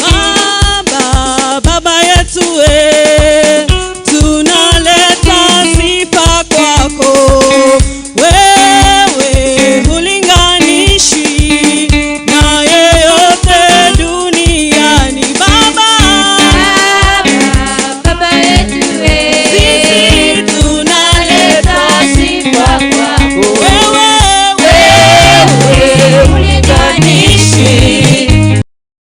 Baba, Baba yetu we, tunaleta sifa kwako. Wewe hulinganishi na yeyote duniani. Baba, Baba yetu we, sisi tunaleta sifa kwako. Wewe, Wewe hulinganishi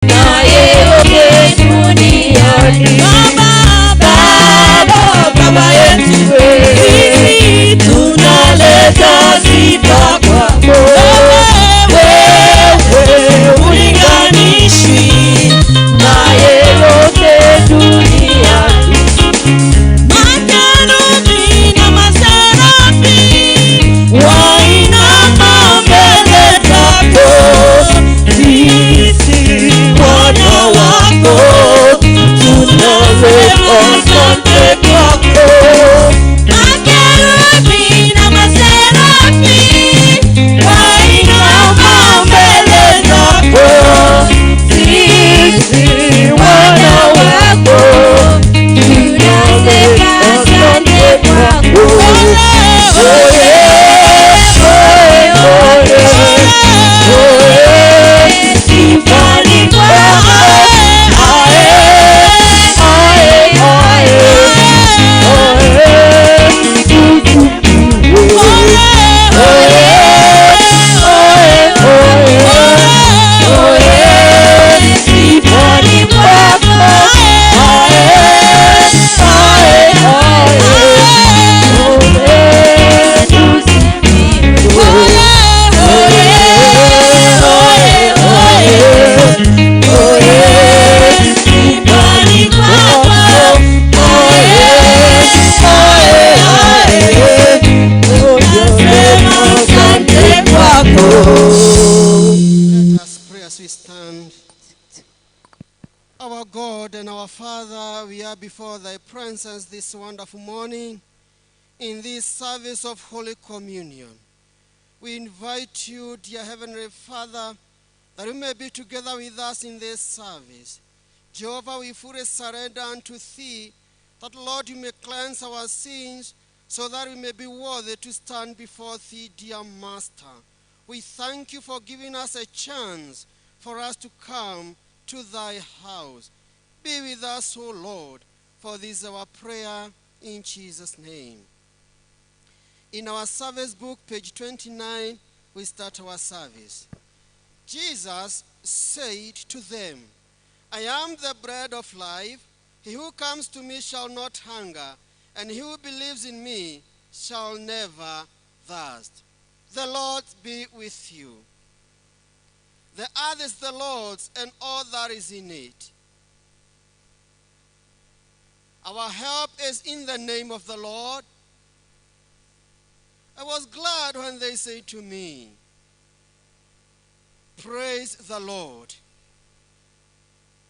na yeyote duniani. Baba, Baba, Baba yetu we, sisi tunaleta sifa kwako. Wewe hulinganishi na yeyote duniani. Makerubi na maserafi wainama mbele zako, sisi wana wako tunasema asante kwako. Makerubi na maserafi wainama mbele zako, Sisi wana wako tunasema asante kwako. Oye, oye, oye, oye, sifa ni kwako. Ae, ae, ae, oye, utukufu. Oye, oye, oye, oye, sifa ni kwako. Ae, ae, ae, oye, tusifiwe. Oye, oye, oye, oye, sifa ni kwako. Ae, ae, ae, tunasema asante kwako. Let us pray as we stand. Our God and our Father, we are before thy presence this wonderful morning in this service of Holy Communion. We invite you, dear Heavenly Father, that you may be together with us in this service. Jehovah, we fully surrender unto thee, that, Lord, you may cleanse our sins, so that we may be worthy to stand before thee, dear Master. We thank you for giving us a chance for us to come to thy house. Be with us, O Lord, for this is our prayer in Jesus' name. In our service book, page 29, we start our service. Jesus said to them, I am the bread of life. He who comes to me shall not hunger, and he who believes in me shall never thirst. The Lord be with you. The earth is the Lord's and all that is in it. Our help is in the name of the Lord. I was glad when they said to me, Praise the Lord.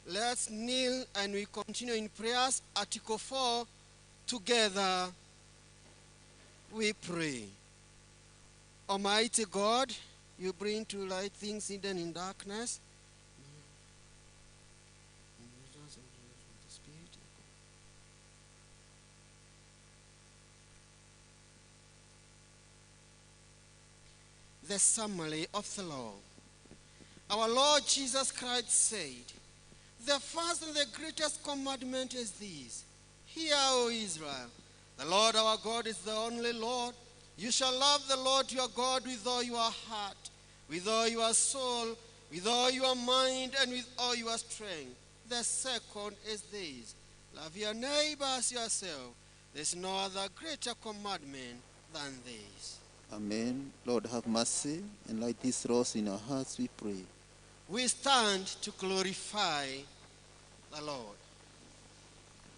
Let's kneel and we continue in prayers. Article 4, together we pray. Almighty God, you bring to light things hidden in darkness. The summary of the law. Our Lord Jesus Christ said, The first and the greatest commandment is this: Hear, O Israel, the Lord our God is the only Lord. You shall love the Lord your God with all your heart, with all your soul, with all your mind, and with all your strength. The second is this: love your neighbor as yourself. There is no other greater commandment than this. Amen. Lord, have mercy and light these laws in our hearts, we pray. We stand to glorify the Lord.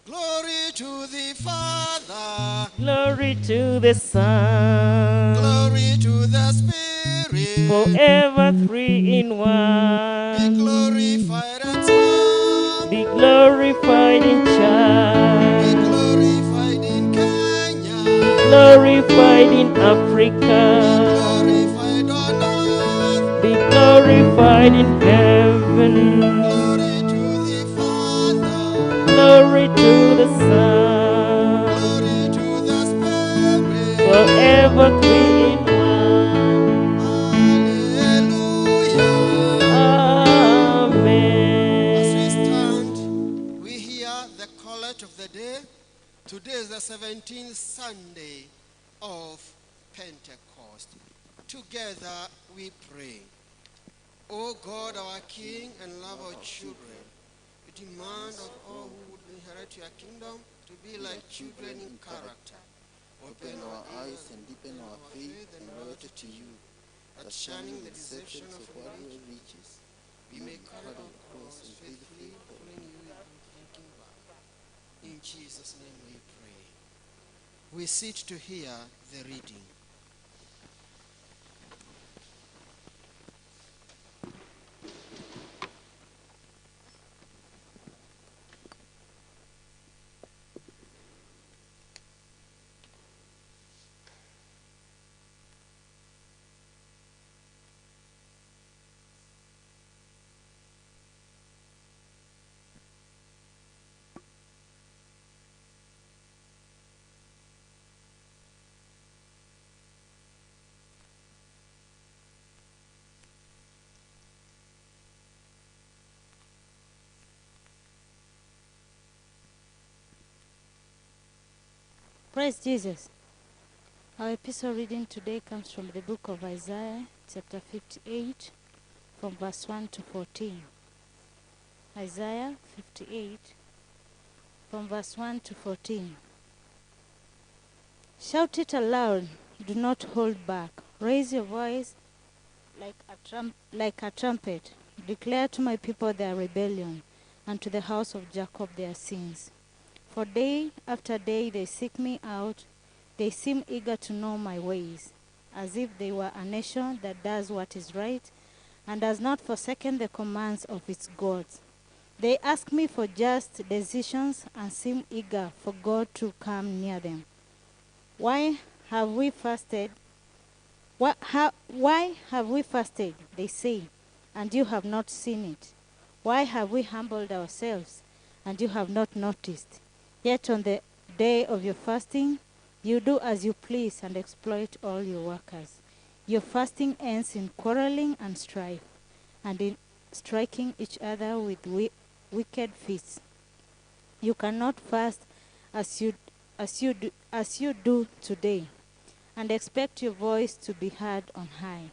Glory to the Father. Glory to the Son. Glory to the Spirit. Forever three in one. Be glorified at home. Be glorified in Chad. Be glorified in Kenya. Be glorified in Africa. Be glorified on earth. Be glorified in heaven. Glory to the Glory to the Son. Glory to the Spirit. Forever three in one. Hallelujah. Amen. As we stand, we hear the collect of the day. Today is the 17th Sunday of Pentecost. Together we pray. O God, our King, and love our children, we demand of all who would inherit your kingdom to be like children in character. Open our eyes and deepen our faith and loyalty to you, that that shunning shining the deception deceptions of of worldly worldly riches, we may carry our cross faithfully, following you without looking back. In Jesus' name we pray. We sit to hear the reading. Praise Jesus. Our epistle reading today comes from the book of Isaiah, chapter 58, from verse 1 to 14. Isaiah 58, from verse 1 to 14. Shout it aloud, do not hold back. Raise your voice like a trumpet. Declare to my people their rebellion, and to the house of Jacob their sins. For day after day they seek me out. They seem eager to know my ways, as if they were a nation that does what is right and has not forsaken the commands of its gods. They ask me for just decisions and seem eager for God to come near them. Why have we fasted? Why have we fasted, they say, and you have not seen it? Why have we humbled ourselves, and you have not noticed? Yet on the day of your fasting, you do as you please and exploit all your workers. Your fasting ends in quarreling and strife, and in striking each other with wicked fists. You cannot fast as you do today, and expect your voice to be heard on high.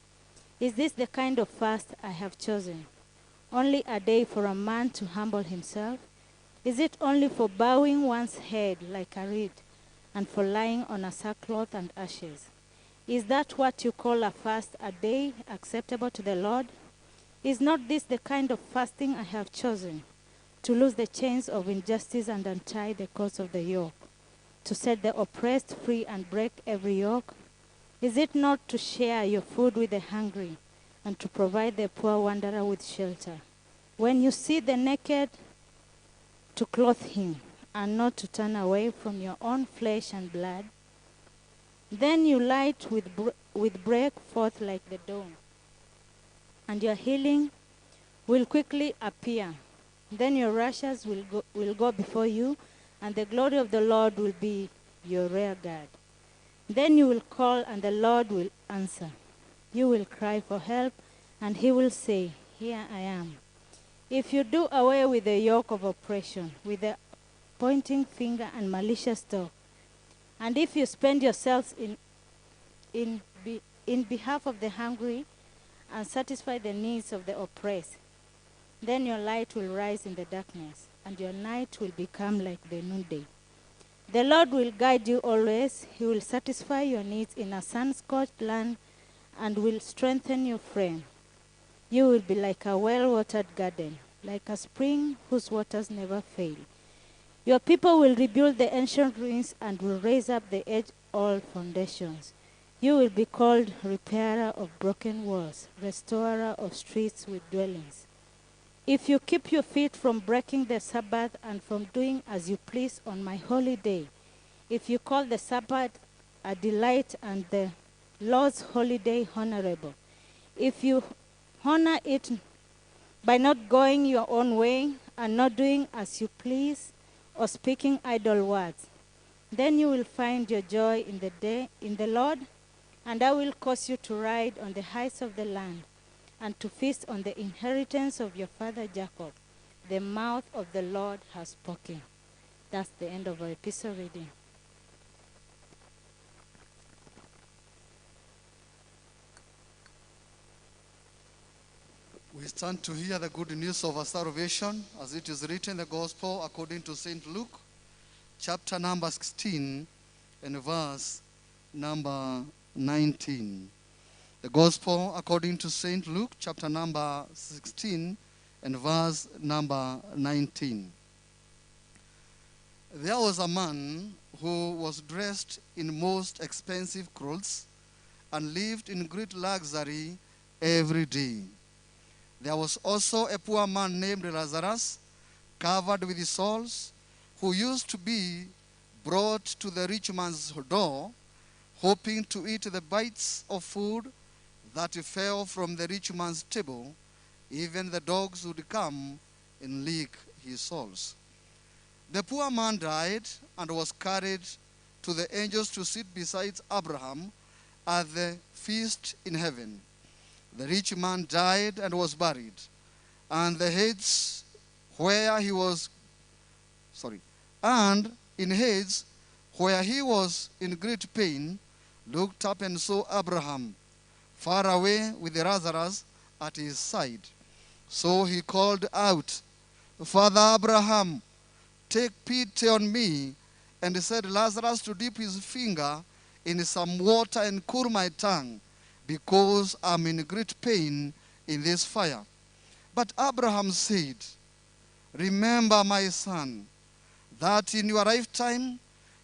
Is this the kind of fast I have chosen? Only a day for a man to humble himself? Is it only for bowing one's head like a reed, and for lying on a sackcloth and ashes? Is that what you call a fast, a day acceptable to the Lord? Is not this the kind of fasting I have chosen? To loose the chains of injustice and untie the cords of the yoke, to set the oppressed free and break every yoke? Is it not to share your food with the hungry and to provide the poor wanderer with shelter? When you see the naked, to clothe him, and not to turn away from your own flesh and blood. Then your light will break forth like the dawn, and your healing will quickly appear. Then your righteousness will go before you, and the glory of the Lord will be your rear guard. Then you will call, and the Lord will answer. You will cry for help, and he will say, Here I am. If you do away with the yoke of oppression, with the pointing finger and malicious talk, and if you spend yourselves in behalf of the hungry and satisfy the needs of the oppressed, then your light will rise in the darkness, and your night will become like the noonday. The Lord will guide you always. He will satisfy your needs in a sun-scorched land and will strengthen your frame. You will be like a well-watered garden, like a spring whose waters never fail. Your people will rebuild the ancient ruins and will raise up the age-old foundations. You will be called repairer of broken walls, restorer of streets with dwellings. If you keep your feet from breaking the Sabbath and from doing as you please on my holy day, if you call the Sabbath a delight and the Lord's holy day honorable, if you honor it by not going your own way and not doing as you please, or speaking idle words. Then you will find your joy in the day in the Lord, and I will cause you to ride on the heights of the land, and to feast on the inheritance of your father Jacob. The mouth of the Lord has spoken. That's the end of our epistle reading. We stand to hear the good news of our salvation as it is written in the Gospel according to St. Luke, chapter number 16 and verse number 19. The Gospel according to St. Luke, chapter number 16 and verse number 19. There was a man who was dressed in most expensive clothes and lived in great luxury every day. There was also a poor man named Lazarus, covered with sores, who used to be brought to the rich man's door, hoping to eat the bites of food that fell from the rich man's table. Even the dogs would come and lick his sores. The poor man died and was carried to the angels to sit beside Abraham at the feast in heaven. The rich man died and was buried, and the Hades where he was, and in Hades, where he was in great pain, looked up and saw Abraham far away with Lazarus at his side. So he called out, "Father Abraham, take pity on me," and said Lazarus to dip his finger in some water and cool my tongue, because I'm in great pain in this fire. But Abraham said, "Remember, my son, that in your lifetime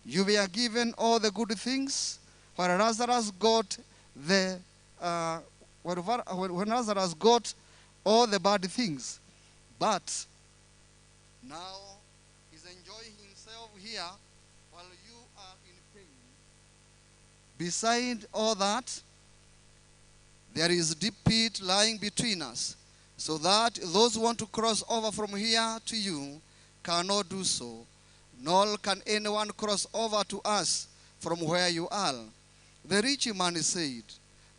you were given all the good things, while Lazarus got the when Lazarus got all the bad things. But now he's enjoying himself here while you are in pain. Beside all that, there is deep pit lying between us, so that those who want to cross over from here to you cannot do so, nor can anyone cross over to us from where you are." The rich man said,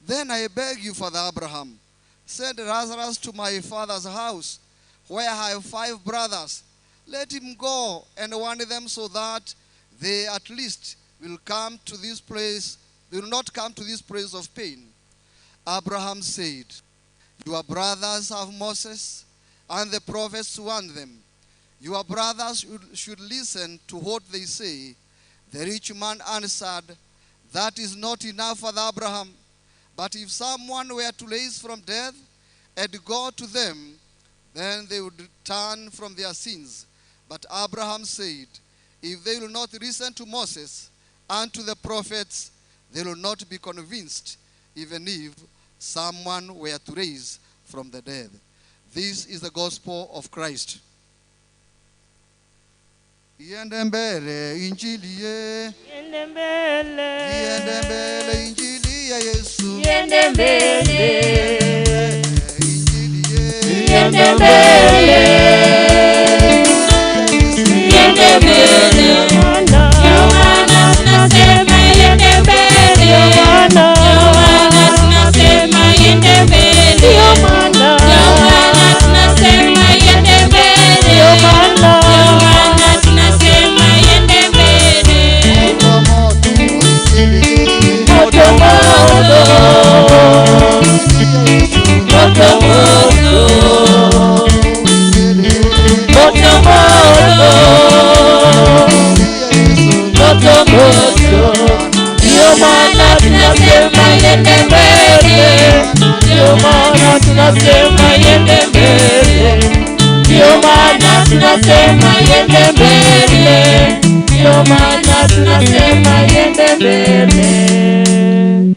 "Then I beg you, Father Abraham, send Lazarus to my father's house, where I have 5 brothers. Let him go and warn them, so that they at least will come to this place, they will not come to this place of pain." Abraham said, "Your brothers have Moses and the prophets to warn them. Your brothers should listen to what they say." The rich man answered, "That is not enough, Father Abraham. But if someone were to raise from death and go to them, then they would turn from their sins." But Abraham said, "If they will not listen to Moses and to the prophets, they will not be convinced, even if someone were to raise from the dead." This is the gospel of Christ. Iende mbele injili ye. Iende mbele. Iende mbele injili ya Yesu. Iende mbele. Injili ye. Iende mbele. Iende mbele. Ndio maana tunasema iende mbele. Ndio maana tunasema iende mbele. Ndio maana tunasema iende mbele. Ndio maana tunasema iende mbele. Moto moto. Moto moto. Moto moto. Moto moto. Ndio maana tunasema iende mbele. Ndio maana tunasema iende mbele. Ndio maana tunasema iende mbele. Ndio maana tunasema iende mbele.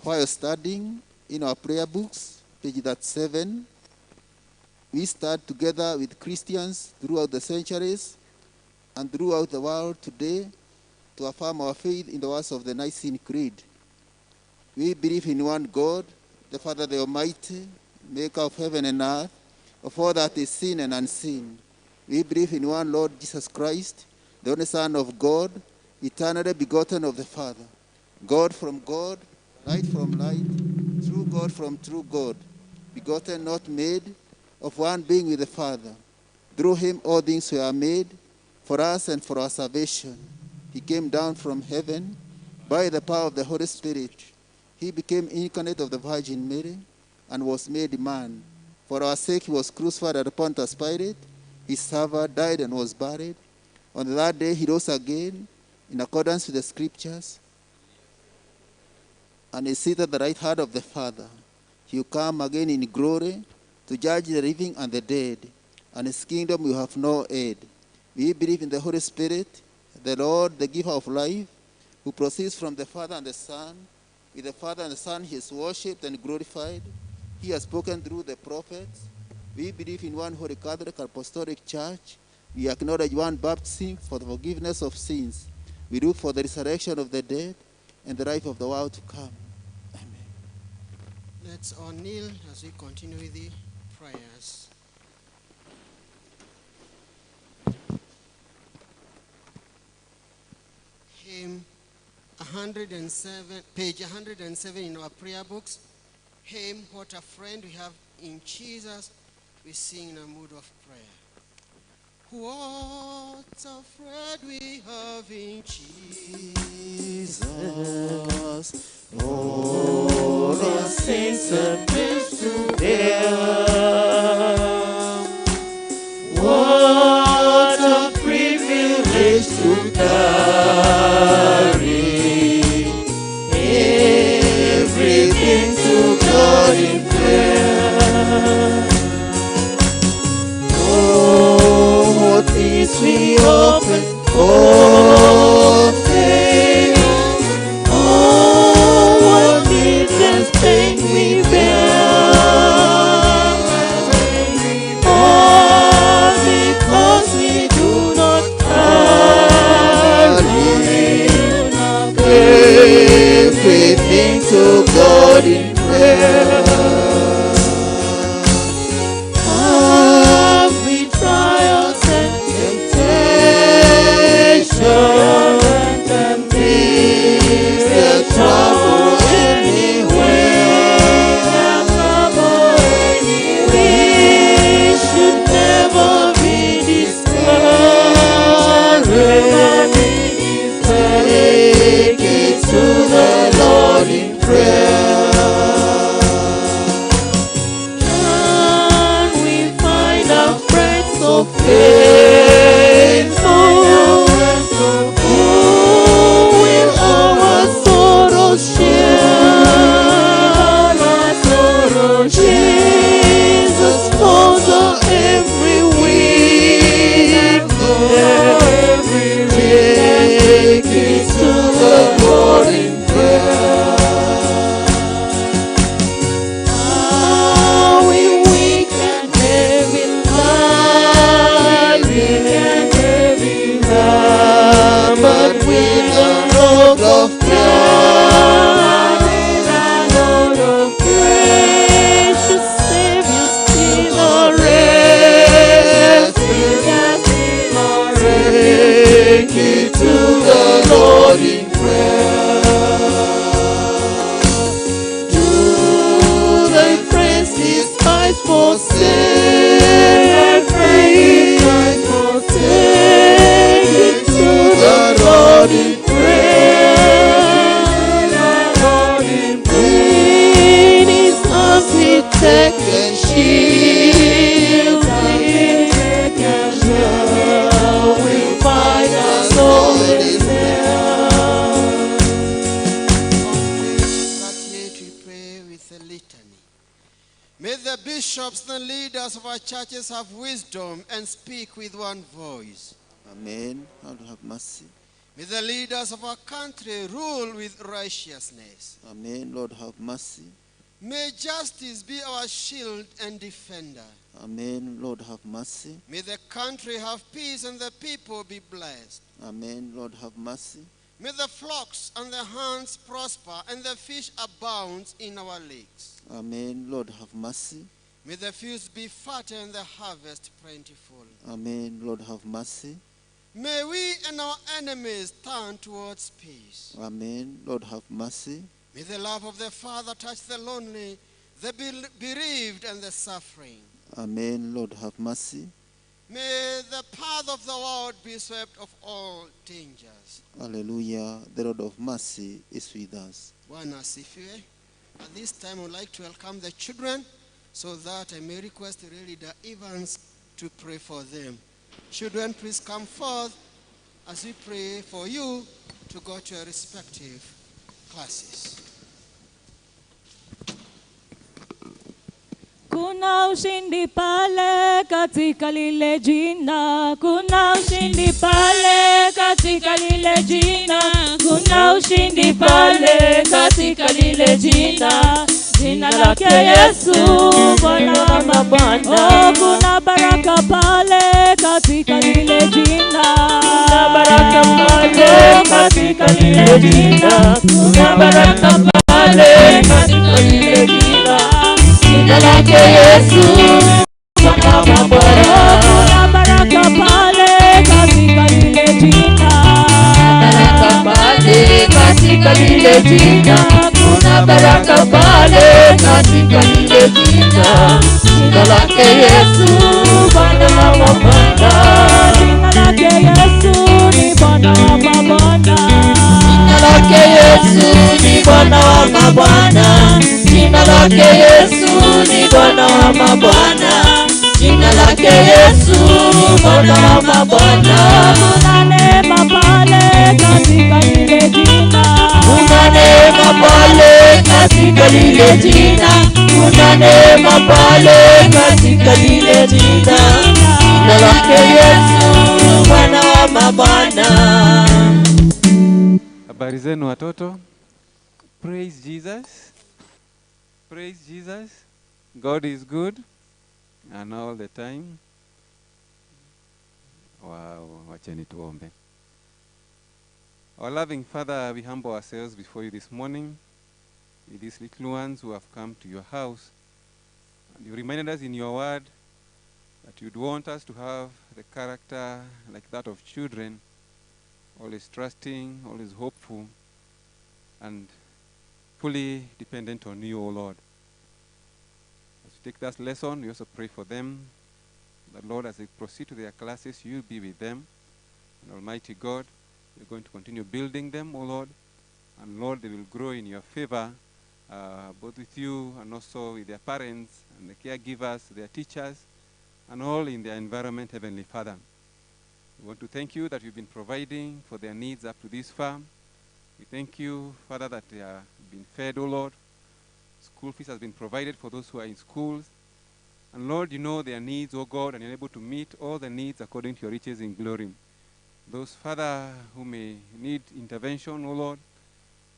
While studying in our prayer books, page 37, we start together with Christians throughout the centuries and throughout the world today to affirm our faith in the words of the Nicene Creed. We believe in one God, the Father, the Almighty, maker of heaven and earth, of all that is seen and unseen. We believe in one Lord Jesus Christ, the only Son of God, eternally begotten of the Father, God from God, light from light, true God from true God, begotten, not made, of one being with the Father. Through him all things were made, for us and for our salvation. He came down from heaven by the power of the Holy Spirit. He became incarnate of the Virgin Mary and was made man. For our sake he was crucified at Pontius Pilate. He suffered, died, and was buried. On the third day he rose again in accordance with the Scriptures and is seated at the right hand of the Father. He will come again in glory to judge the living and the dead, and his kingdom will have no end. We believe in the Holy Spirit, the Lord, the giver of life, who proceeds from the Father and the Son. With the Father and the Son he is worshipped and glorified. He has spoken through the prophets. We believe in one holy Catholic Apostolic Church. We acknowledge one baptism for the forgiveness of sins. We look for the resurrection of the dead and the life of the world to come. Amen. Let's all kneel as we continue with the prayers. Hymn 107, page 107 in our prayer books. Hymn, What a Friend We Have in Jesus. We sing in a mood of prayer. What a friend we have in Jesus. All our sins and griefs to bear. What a privilege to carry everything to God in prayer. Oh, what peace we often obtain. Oh, what needless pain we bear. All because we do not carry everything to God in prayer. Have we trials and temptations? Is there trouble anywhere? We should never be discouraged. Take it to the Lord in prayer. Can we find a friend so faithful who will our sorrows share? Jesus knows our every weakness. Take it to the Lord in prayer. Are we weak and heavy laden? But with the load of prayer, Precious Savior, still our rescue. Take it to the Lord in prayer. Do thy friends despise forsake thee? Take it to The Lord in prayer. In his arms he take and shield thee. We find our soul is there. On page 38, we pray with a litany. May the bishops and leaders of our churches have wisdom and speak with one voice. Amen. Lord have mercy. May the leaders of our country rule with righteousness. Amen. Lord have mercy. May justice be our shield and defender. Amen. Lord have mercy. May the country have peace and the people be blessed. Amen. Lord have mercy. May the flocks and the herds prosper and the fish abound in our lakes. Amen. Lord have mercy. May the fields be fat and the harvest plentiful. Amen. Lord, have mercy. May we and our enemies turn towards peace. Amen. Lord, have mercy. May the love of the Father touch the lonely, the bereaved, and the suffering. Amen. Lord, have mercy. May the path of the world be swept of all dangers. Hallelujah. The Lord of mercy is with us. Bwana asifiwe. At this time, I would like to welcome the children so that I may request Leader Evans to pray for them. Children, please come forth as we pray for you to go to your respective classes. Kuna ushindi pale katika lile jina, kuna ushindi pale katika lile jina, kuna ushindi pale katika lile jina, jina lake Yesu Bwana wa mabwana. Oh, kuna baraka pale katika lile jina, kuna baraka pale katika lile jina, kuna baraka pale katika lile jina. Jina lake Yesu Bwana wa mabwana. Kuna baraka pale katika lile jina, baraka pale katika lile jina, kuna baraka pale katika lile jina. Jina lake Yesu Bwana wa mabwana. Jina lake Yesu ni Bwana wa mabwana. Jina lake Yesu ni Bwana wa mabwana. Jina lake Yesu ni Bwana wa mabwana. Jina lake Yesu Bwana wa mabwana. Kuna neema pale katika lile jina, kuna neema pale katika lile jina, kuna neema pale katika lile jina. Jina lake Yesu Bwana wa mabwana. Habari zenu watoto. Praise Jesus. Praise Jesus. God is good and all the time. Wow, wacheni tuombe. Our loving Father, we humble ourselves before you this morning with these little ones who have come to your house. And you reminded us in your word that you'd want us to have the character like that of children, always trusting, always hopeful, and fully dependent on you, O Lord. As we take that lesson, we also pray for them. That, Lord, as they proceed to their classes, you'll be with them. And Almighty God, you're going to continue building them, O Lord. And Lord, they will grow in your favor, both with you and also with their parents and the caregivers, their teachers, and all in their environment, Heavenly Father. We want to thank you that you've been providing for their needs up to this far. We thank you, Father, that they have been fed, O Lord. School fees has been provided for those who are in schools. And Lord, you know their needs, O God, and you're able to meet all the needs according to your riches in glory. Those, Father, who may need intervention, O Lord,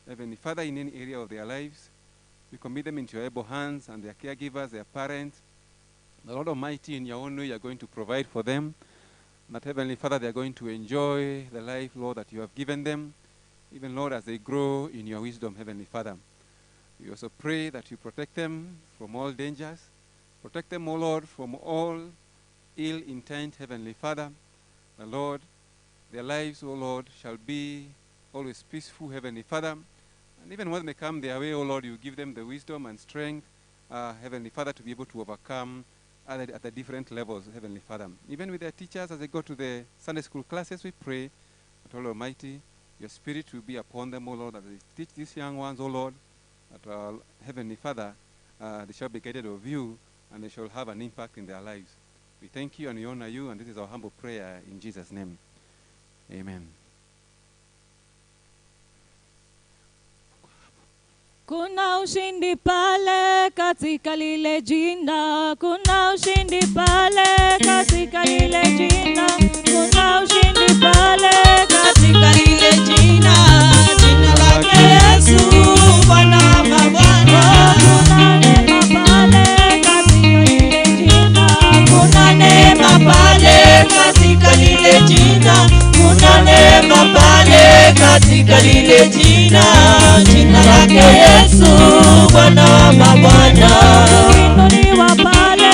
Heavenly Father, in any area of their lives, we commit them into your able hands and their caregivers, their parents. The Lord Almighty, in your own way, you are going to provide for them. That, Heavenly Father, they are going to enjoy the life, Lord, that you have given them, even, Lord, as they grow in your wisdom, Heavenly Father. We also pray that you protect them from all dangers. Protect them, O Lord, from all ill intent, Heavenly Father. The Lord, their lives, O Lord, shall be always peaceful, Heavenly Father. And even when they come their way, O Lord, you give them the wisdom and strength, Heavenly Father, to be able to overcome at the different levels, Heavenly Father. Even with their teachers, as they go to the Sunday school classes, we pray that, O Lord Almighty, your Spirit will be upon them, O Lord, as they teach these young ones, O Lord, that our Heavenly Father, they shall be guided of you, and they shall have an impact in their lives. We thank you and we honor you, and this is our humble prayer in Jesus' name. Amen. Kuna ushindi pale katika lile jina, kuna ushindi pale katika lile jina, kuna ushindi pale katika lile jina, jina lake Yesu Bwana wa mabwana. Kuna neema pale katika lile jina, kuna neema pale katika lile jina, kuna neema pale katika lile jina, jina lake Yesu Bwana wa mabwana. Kuinuliwa pale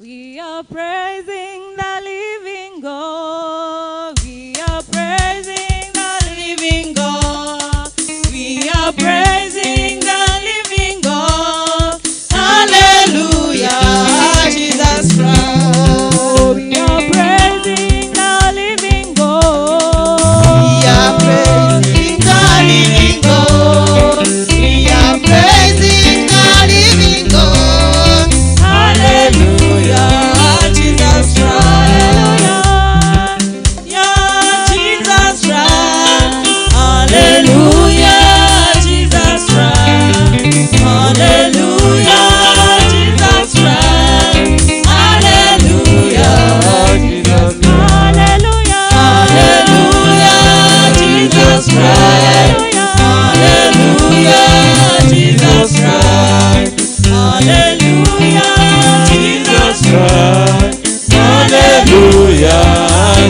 We are praising the living God. We are praising the living God. We are praising the living God. Hallelujah, Jesus Christ. We are praising the living God. We are praising the living God. We are praising the living God. Hallelujah, Jesus Christ. Hallelujah, Jesus Christ. Hallelujah, Jesus Christ. Hallelujah, Jesus Christ. Hallelujah, Jesus Christ. Hallelujah, hallelujah, Jesus Christ. Hallelujah, Jesus Christ. Hallelujah, Jesus Christ. Hallelujah,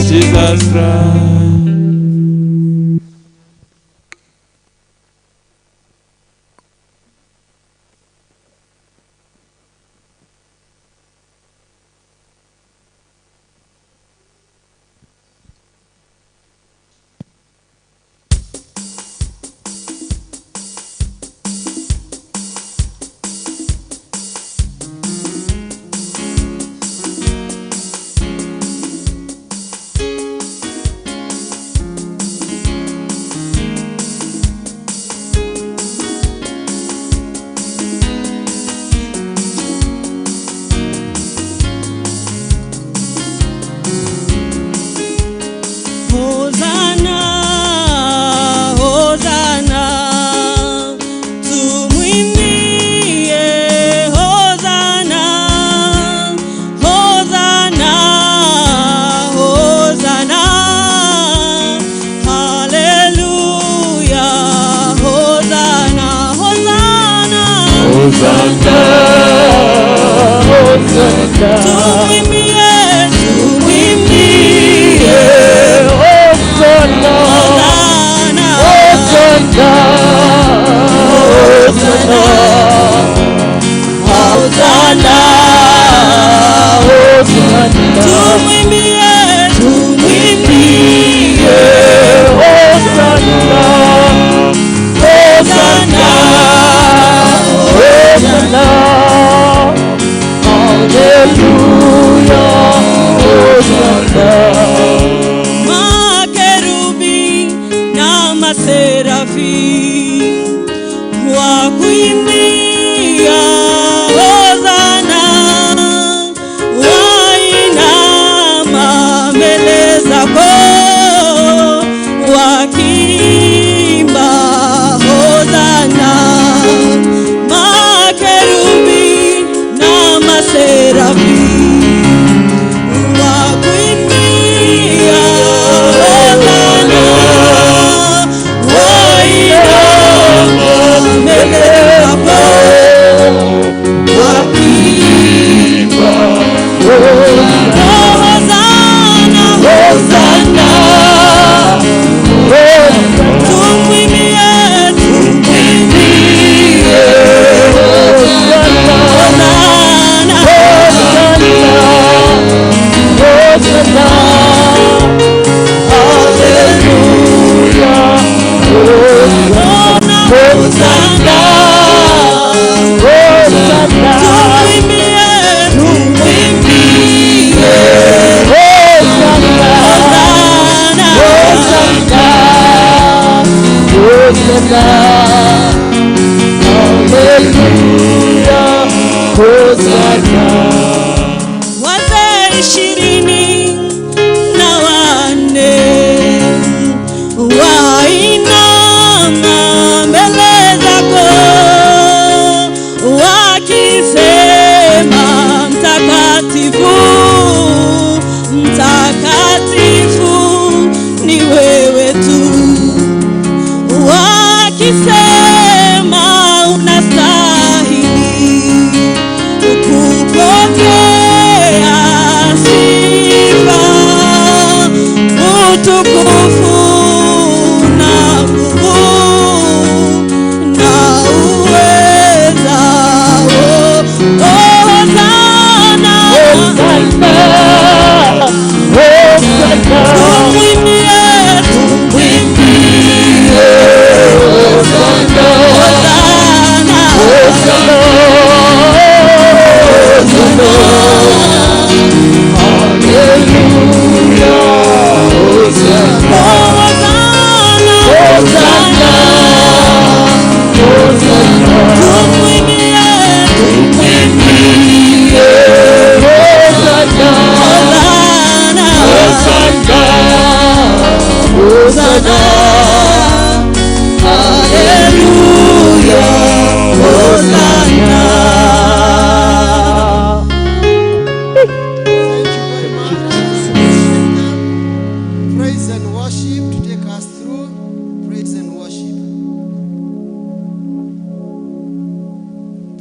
Jesus Christ. Hosanna, Hosanna, tumwimbie Hosanna, Hosanna, Hosanna, Hallelujah, Hosanna, Hosanna, Hosanna, Hosanna, tumwimbie, tumwimbie Hosanna, Hosanna, Hosanna, Hosanna, Hosanna, Tumwimbie, tumwimbie Hosanna, Hosanna, Hosanna, Hallelujah, Hosanna. Makerubi na maserafi wakuimbia Hosana, wainama mbele zako wakiimba Hosana. Makerubi na maserafi wakuimbia Hosana, wainama mbele zako wakiimba Hosana, Hosana, tumwimbie, tumwimbie Hosana, Hosana, tumwimbie, tumwimbie Hosana, Wazee 24 wainama mbele zako wakisema, mtakatifu, mtakatifu ni wewe tu, wakisema unastahili kupokea sifa, utukufu na nguvu na uweza. Oh, Hosana,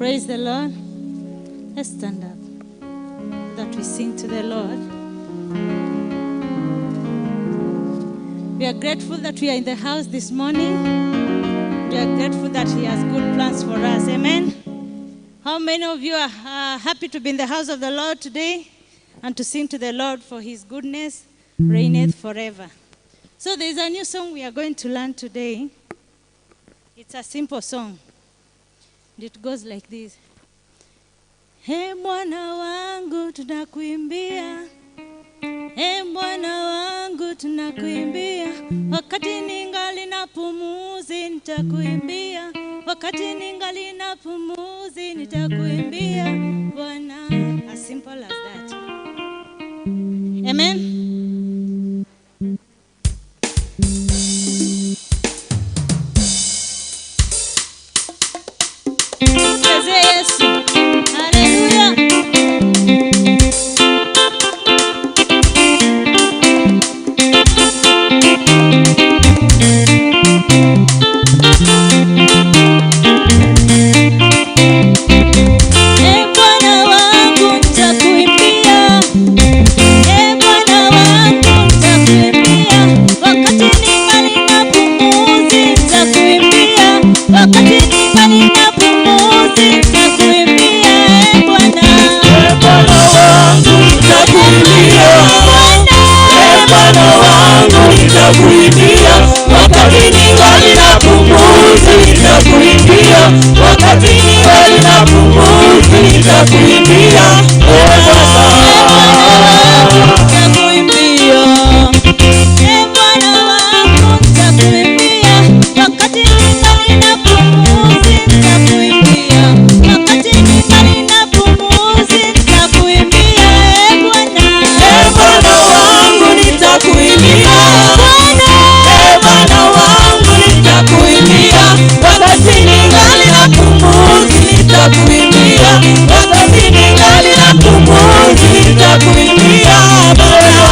Praise the Lord. Let's stand up that we sing to the Lord. We are grateful that we are in the house this morning. We are grateful that He has good plans for us. Amen. How many of you are happy to be in the house of the Lord today and to sing to the Lord for His goodness reigneth forever? So there's a new song we are going to learn today. It's a simple song. It goes like this. Hey Bwana wangu tunakuimbia. Hey Bwana wangu tunakuimbia. Wakati ningali na pumuzi nitakuimbia. Wakati ningali na pumuzi nitakuimbia Bwana. As simple as that. Amen. Yesu. Hallelujah. Ee Bwana wangu nitakuimbia. Ee Bwana wangu nitakuimbia. Wakati ningali na pumuzi nitakuimbia. Wakati ningali na pumuzi nitakuimbia. Ee Bwana. Ee Bwana wangu nitakuimbia. Ee Bwana wangu nitakuimbia. Wakati ningali na pumuzi nitakuimbia. Wakati ningali na pumuzi nitakuimbia. Ee Bwana nitakuimbia. Ee Bwana wangu nitakuimbia. Wakati ningali na pumuzi nitakuimbia. Wakati ningali na pumuzi nitakuimbia. Ee Bwana. Ee Bwana wangu nitakuimbia. Ee Bwana wangu nitakuimbia. Wakati ningali na pumuzi nitakuimbia. Wakati ningali na pumuzi nitakuimbia. Bwana.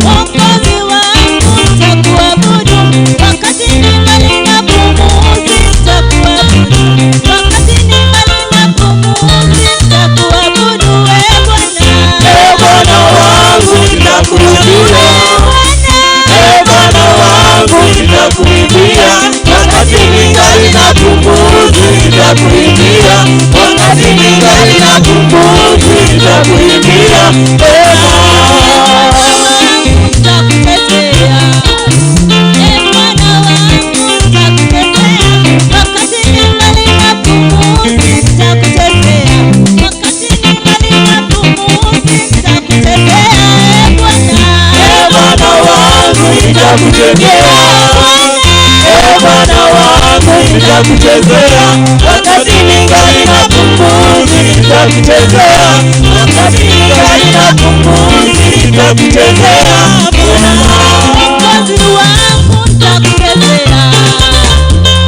Mwokozi wangu nitakuabudu. Wakati ningali na pumuzi nitakuabudu. Wakati ningali na pumuzi nitakuabudu. Ee Bwana. Ee Bwana wangu nitakuimbia. Ee Bwana wangu nitakuimbia. Wakati ningali na pumuzi nitakuimbia. Wakati ningali na pumuzi nitakuimbia. Ee Bwana. Nitakutetea. Ee Bwana wangu nitakutetea. Wakati ningali na pumuzi nitakutetea. Wakati ningali na pumuzi nitakutetea. Ee Bwana. Ee Bwana wangu nitakutetea. Ee Bwana wangu nitakuchezea. Wakati ningali na pumuzi nitakuchezea. Wakati ningali na pumuzi nitakuchezea. Bwana. Mwokozi wangu nitakutetea.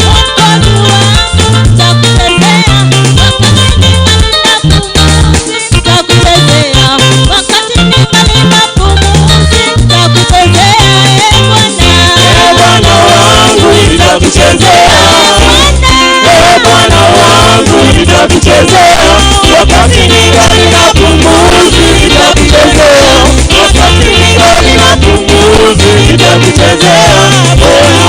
Mwokozi wangu nitakutetea. Wakati ningali na pumuzi nitakutetea. Wakati ningali na pumuzi nitakutetea. Ee Bwana. Ee Bwana wangu nitakuchezea. Ee Bwana wangu nitakuchezea. Wakati ningali na pumuzi nitakuchezea. Wakati ningali na pumuzi nitakuchezea. Bwana.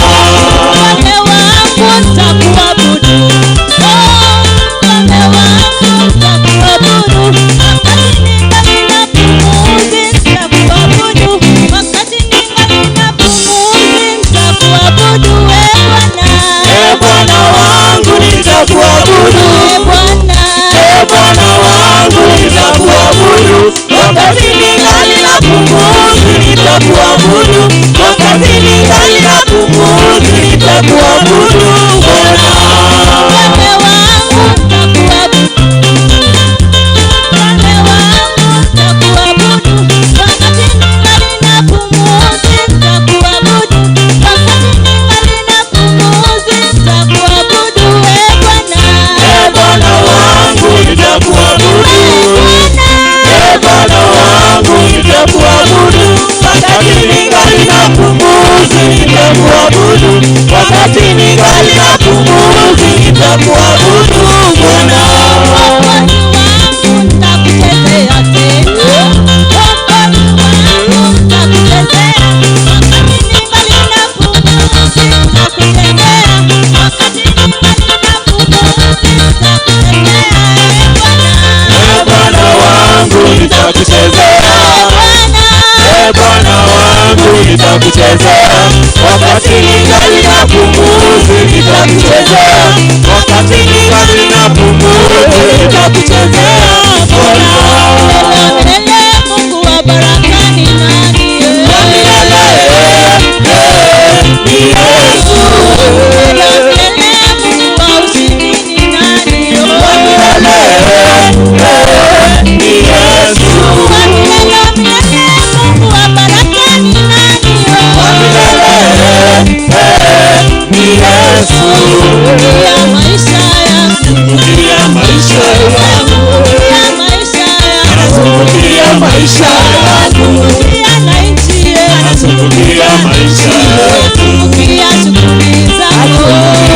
Mfalme wangu nitakuabudu. Oh, mfalme wangu nitakuabudu. Wakati ningali na pumuzi nitakuabudu. Wakati ningali na pumuzi nitakuabudu. Ee Bwana. Ee Bwana wangu nitakuabudu. Ee Bwana. Ee Bwana wangu nitakuabudu. Wakati ningali na pumuzi nitakuabudu. Wakati ningali na pumuzi nitakuabudu. Bwana. Mfalme wangu nitakuabudu. Mfalme wangu nitakuabudu. Wakati ningali na pumuzi nitakuabudu. Wakati ningali na pumuzi nitakuabudu. Ee Bwana. Ee Bwana wangu nitakuabudu. Ee Bwana wangu nitakuabudu. Wakati ningali na pumuzi nitakuabudu. Wakati ningali Nitakuchezea wakati ningali na pumzi, nitakuchezea wakati ningali na pumzi, nitakuchezea Bwana. Milele Mungu wa baraka ni nani? Milele ni Yesu. Milele Mungu wa ushindi ni nani? Milele ni Yesu. Milele Mungu wa baraka ni nani? Milele ni Yesu. Ya maisha yangu, Ya maisha yangu, ya maisha yangu, ya maisha yangu, ya na nchi yetu, ya maisha yangu, ya shughuli zangu.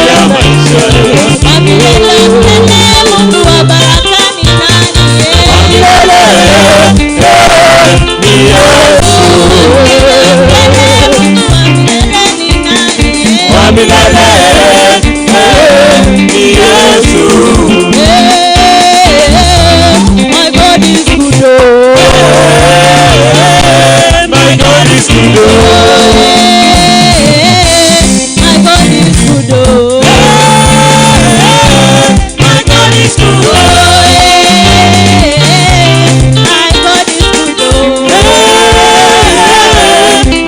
ya maisha yangu. Milele milele Mungu wa baraka ni nani? Milele ni Yesu. Milele Mungu wa milele ni nani? Wa milele ni Yesu. My God is good. Oh. My God is good. My God is good. Oh. My God is good. My God is good. Oh.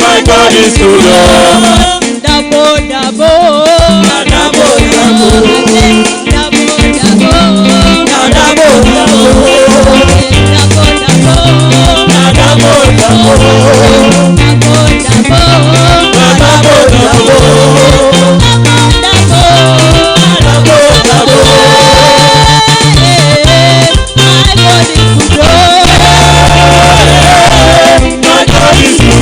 My God is good. Double, double. Double, double. Double, double. Double, double. Double, double. Double, double. Double, double. Double, double. Double, double. My God is good. My God is good.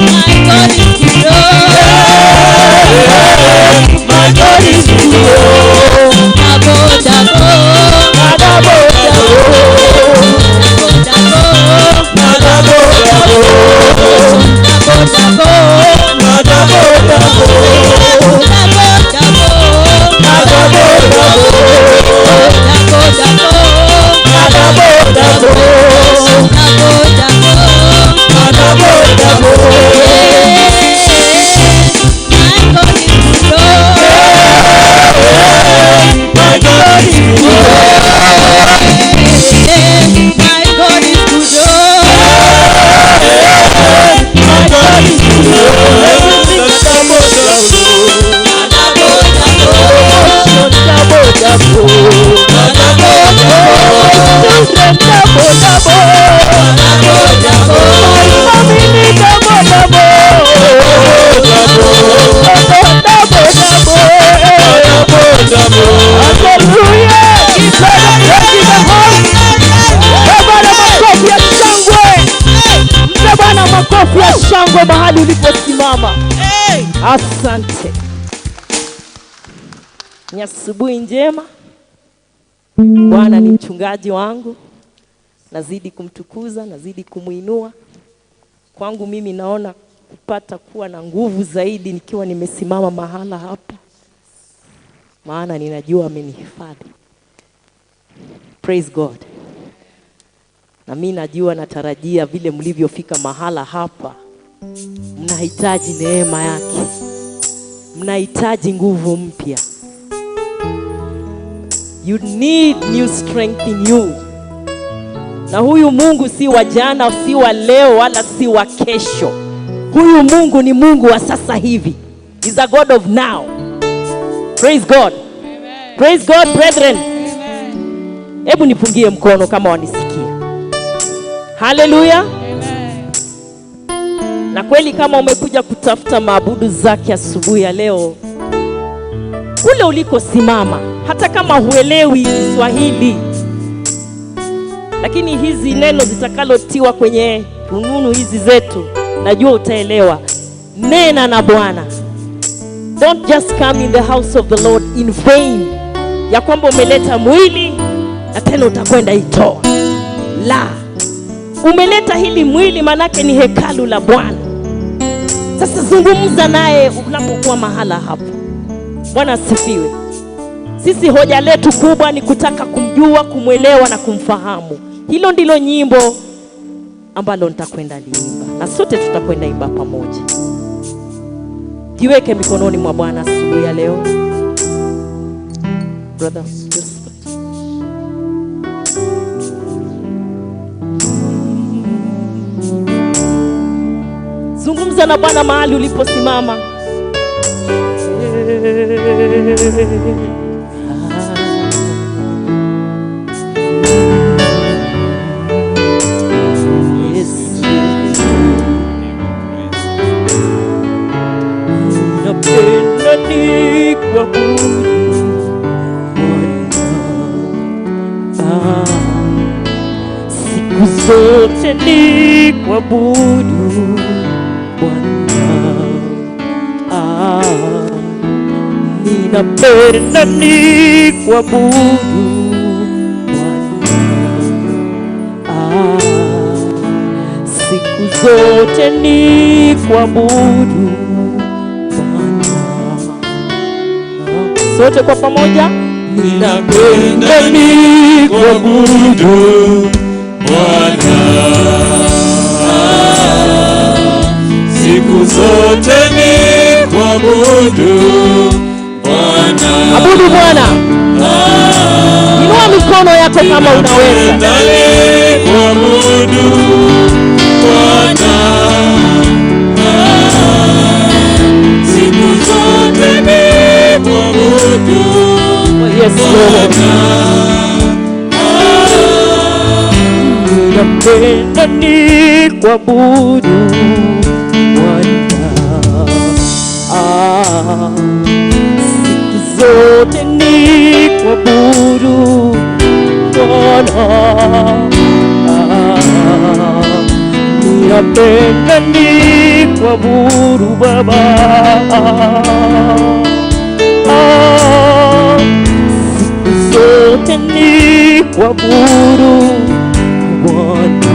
My God is good. My God is good. Double, double. Double, double. Double, Double, double. double. Double, double. Double, double. Double, double. Double, double. Double, double. Double, double. Double, double. My God is good. My God is good. My God is good. My God is good. Double, Double, double. double. Double, double. Double, double. Double, double. Double, double. Hallelujah. Give God a praise in the house. Bwana makofi ya shangwe. Mpe Bwana makofi ya shangwe mahali uliposimama. Asante. Ni asubuhi njema. Bwana ni mchungaji wangu. Nazidi kumtukuza, nazidi kumuinua. Kwangu mimi naona kupata kuwa na nguvu zaidi nikiwa nimesimama mahala hapa. Maana ninajua amenihifadhi. Praise God. Na mimi najua, natarajia vile mlivyofika mahala hapa, mnahitaji neema yake. Mnahitaji nguvu mpya. You need new strength in you. Na huyu Mungu si wa jana, si wa leo, wala si wa kesho. Huyu Mungu ni Mungu wa sasa hivi. He's a God of now. Praise God. Amen. Praise God, brethren. Hebu nipungie mkono kama wanisikia. Hallelujah. Amen. Na kweli kama umekuja kutafuta maabudu zake asubuhi ya leo, kule ulikosimama, hata kama huelewi Kiswahili, lakini hizi neno zitakalotiwa kwenye rununu hizi zetu, najua utaelewa. Nena na Bwana. Don't just come in the house of the Lord in vain, ya kwamba umeleta mwili na tena utakwenda itoa. La, umeleta hili mwili manake ni hekalu la Bwana. Sasa zungumza naye unapokuwa mahala hapo. Bwana asifiwe. Sisi hoja letu kubwa ni kutaka kumjua, kumwelewa na kumfahamu. Hilo ndilo nyimbo ambalo nitakwenda liimba, na sote tutakwenda imba pamoja. Jiweke mikononi mwa Bwana asubuhi ya leo. Brother Joseph. Zungumza na Bwana mahali uliposimama. Yesu, napenda nikuabudu Bwana, siku zote nikuabudu Bwana, ninapenda nikuabudu Bwana, siku zote nikuabudu Bwana. Sote kwa pamoja, Ninapenda nikuabudu Bwana, siku zote nikuabudu Bwana. Abudu Bwana. Inua mikono yako kama unaweza. Ninapenda nikuabudu Bwana, siku zote nikuabudu Yes, Lord. Ninapenda nikuabudu Bwana, siku zote nikuabudu Bwana, ninapenda nikuabudu Baba, siku zote nikuabudu Bwana,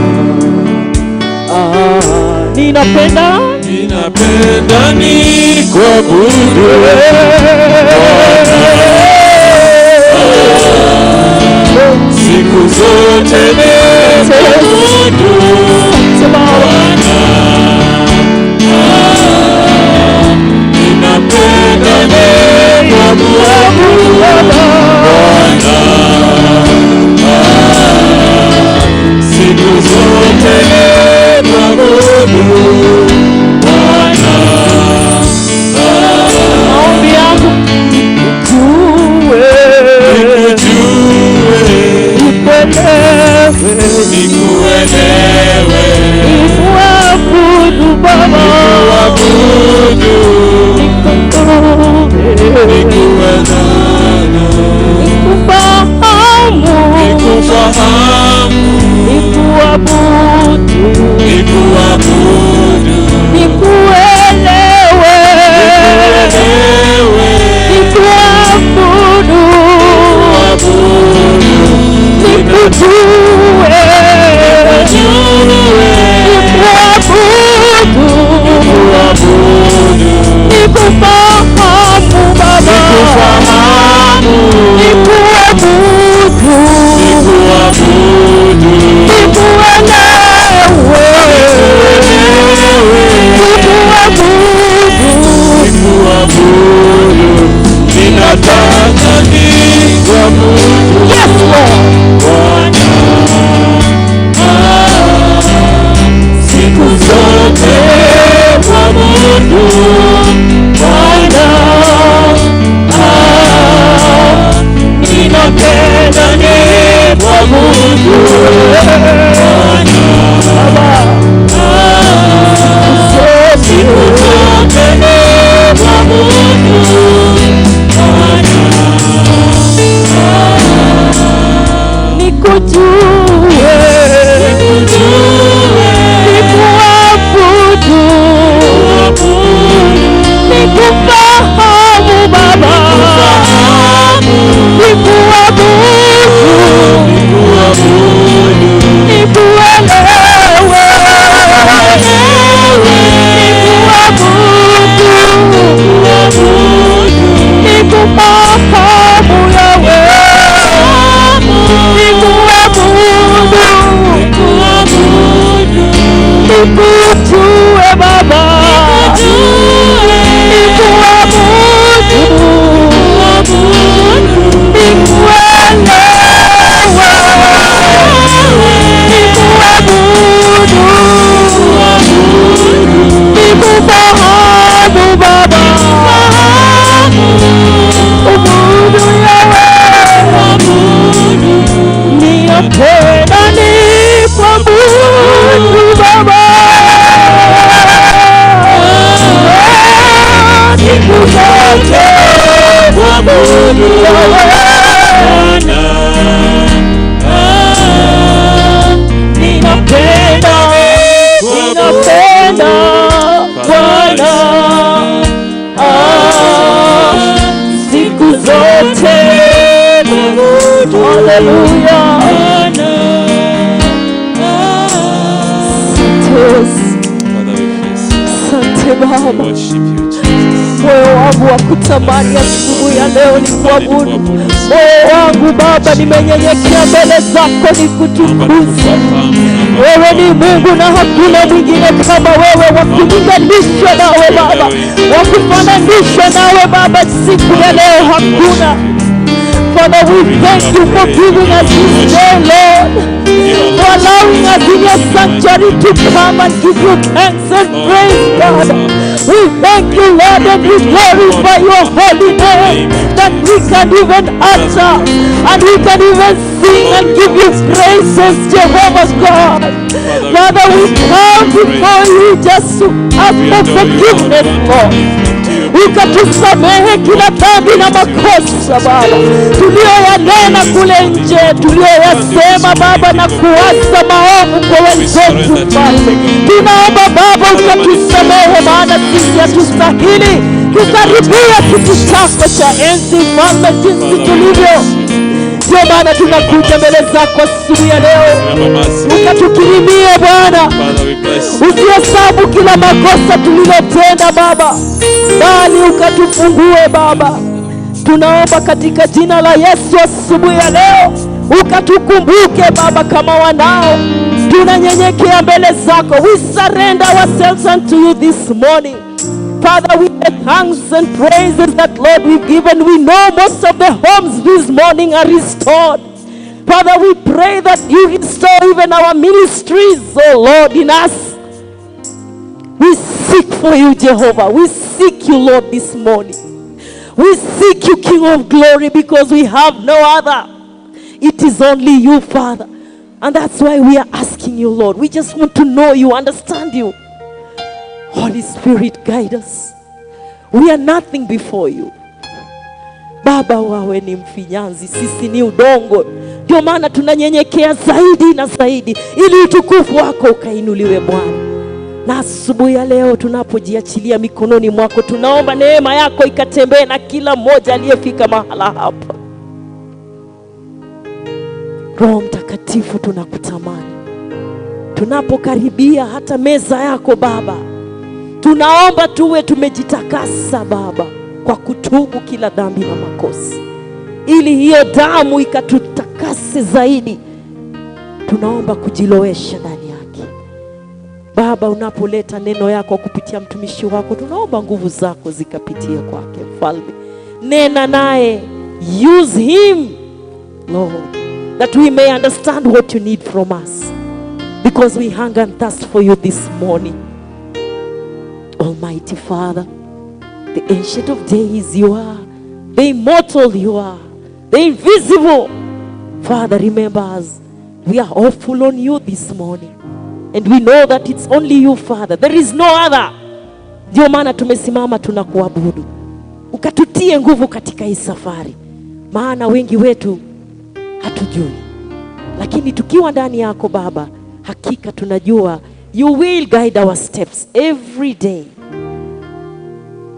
ninapenda Ninapenda nikuabudu siku zote nikuabudu Bwana, ninapenda nikuabudu Bwana, siku zote nikuabudu Bwana. Maombi yangu nikujue, Nikujue, nikuelewe, nikuelewe, nikuabudu Baba, nikuabudu, nikuelewe, nikuelewe, nikufahamu, nikufahamu, nikuabudu, nikuabudu, nikuelewe, nikuelewe, nikuabudu, nikuabudu, nikujue, nikujue, nikuabudu, nikuabudu, nikufahamu Baba, nikufahamu, nikuabudu, nikuabudu, nikuelewe, nikuelewe, nikuabudu, nikuabudu, ninataka nikuabudu Yes, Lord. Bwana, siku zote kuabudu Bwana, ninapenda nikuabudu Bwana, siku zote nikuabudu Bwana. Nikujue, Nikujue, nikuabudu, nikufahamu Baba, nikuabudu, nikuelewe, nikuabudu, nikufahamu Yahweh, nikuabudu. Nikujue Baba, nikuabudu, nikuelewe, nikuabudu, nikufahamu Baba, ubudu Yahweh, ninapenda nikuabudu Baba. Siku zote kuabudu Bwana, ninapenda, ninapenda Bwana, siku zote. Haleluya. Asante Baba. Moyo wangu wa kutamani asubuhi ya leo ni kuabudu. Moyo wangu Baba, nimenyenyekea mbele zako nikutukuze. Wewe ni Mungu na hakuna mwingine kama wewe, wa kulinganishwa nawe Baba, wa kufananishwa nawe Baba, siku ya leo hakuna. Father, we thank you for giving us this day, Lord, for allowing us in your sanctuary to come and give you thanks and praise, God. We thank you, Lord, and we glorify your holy name, that we can even utter and we can even sing and give you praises, Jehovah God. Father, we come before you just to ask for forgiveness, Lord. Ukatusamehe kila dhambi na makosa Baba tuliyoyanena kule nje, tuliyoyasema Baba na kuasa maovu kwa wenzetu Mfalme. Tunaomba Baba ukatusamehe, maana sisi hatustahili kukaribia kiti chako cha enzi Mfalme jinsi tulivyo. Ndio maana tunakuja mbele zako asubuhi ya leo, ukatukirimie Bwana, usihesabu kila makosa tulilotenda Baba, bali ukatufungue Baba. Tunaomba katika jina la Yesu asubuhi ya leo, ukatukumbuke Baba kama wanao. Tunanyenyekea mbele zako. We surrender ourselves unto you this morning. Father, with the thanks and praises that, Lord, we've given, we know most of the homes this morning are restored. Father, we pray that you restore even our ministries, oh Lord, in us. We seek for you, Jehovah. We seek you, Lord, this morning. We seek you, King of glory, because we have no other. It is only you, Father. And that's why we are asking you, Lord. We just want to know you, understand you. Holy Spirit, guide us. We are nothing before you. Baba, wawe ni mfinyanzi, sisi ni udongo. Ndio maana tunanyenyekea zaidi na zaidi, ili utukufu wako ukainuliwe Bwana. Na asubuhi ya leo tunapojiachilia mikononi mwako, tunaomba neema yako ikatembee na kila mmoja aliyefika mahala hapa. Roho Mtakatifu, tunakutamani. Tunapokaribia hata meza yako Baba, tunaomba tuwe tumejitakasa Baba kwa kutubu kila dhambi na makosa, ili hiyo damu ikatutakase zaidi. Tunaomba kujilowesha ndani yake Baba. Unapoleta neno yako kupitia mtumishi wako, tunaomba nguvu zako zikapitie kwake Mfalme. Nena naye, use him Lord, that we may understand what you need from us, because we hunger and thirst for you this morning. Almighty Father, the Ancient of Days you are, the immortal you are, the invisible. Father, remember us. We are hopeful on you this morning. And we know that it's only you, Father. There is no other. Ndio maana tumesimama tunakuabudu. Ukatutie nguvu katika hii safari. Maana wengi wetu hatujui. Lakini tukiwa ndani yako Baba, hakika tunajua you will guide our steps every day.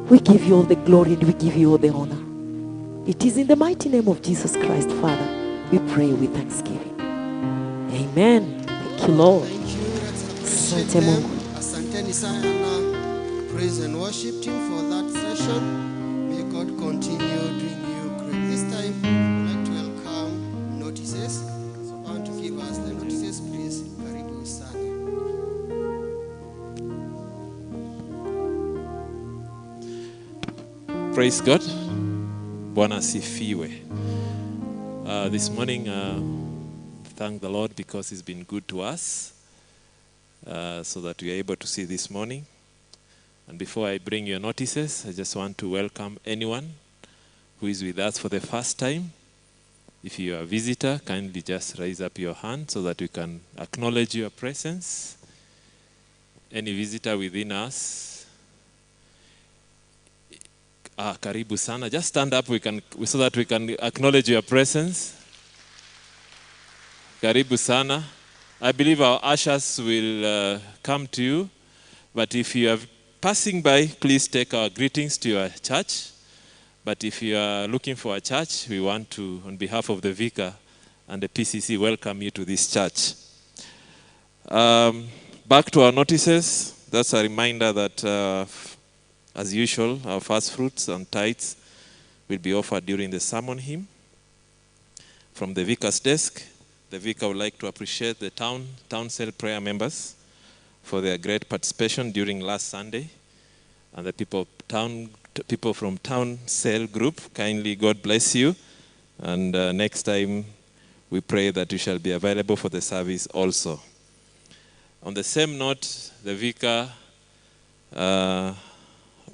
We give you all the glory and we give you all the honor. It is in the mighty name of Jesus Christ, Father, we pray with thanksgiving. Amen. Thank you, Lord. Thank you. Let's appreciate Asante them. Mungu. Asanteni sana, praise and worship team, for that session. May God continue doing you great. This time, I'd like to welcome notices. So I want to give us the notices, please. Karibu sana. Praise God. Bwana asifiwe. This morning, thank the Lord because He's been good to us, so that we are able to see this morning. And before I bring your notices, I just want to welcome anyone who is with us for the first time. If you are a visitor, kindly just raise up your hand so that we can acknowledge your presence. Any visitor within us? Ah, karibu sana. Just stand up so that we can acknowledge your presence. Karibu sana. I believe our ushers will come to you. But if you are passing by, please take our greetings to your church. But if you are looking for a church, we want to, on behalf of the vicar and the PCC, welcome you to this church. Back to our notices. That's a reminder that, as usual, our first fruits and tithes will be offered during the sermon hymn. From the vicar's desk, the vicar would like to appreciate the town cell prayer members for their great participation during last Sunday, and the people from town cell group, kindly God bless you, and next time we pray that you shall be available for the service also. On the same note, the vicar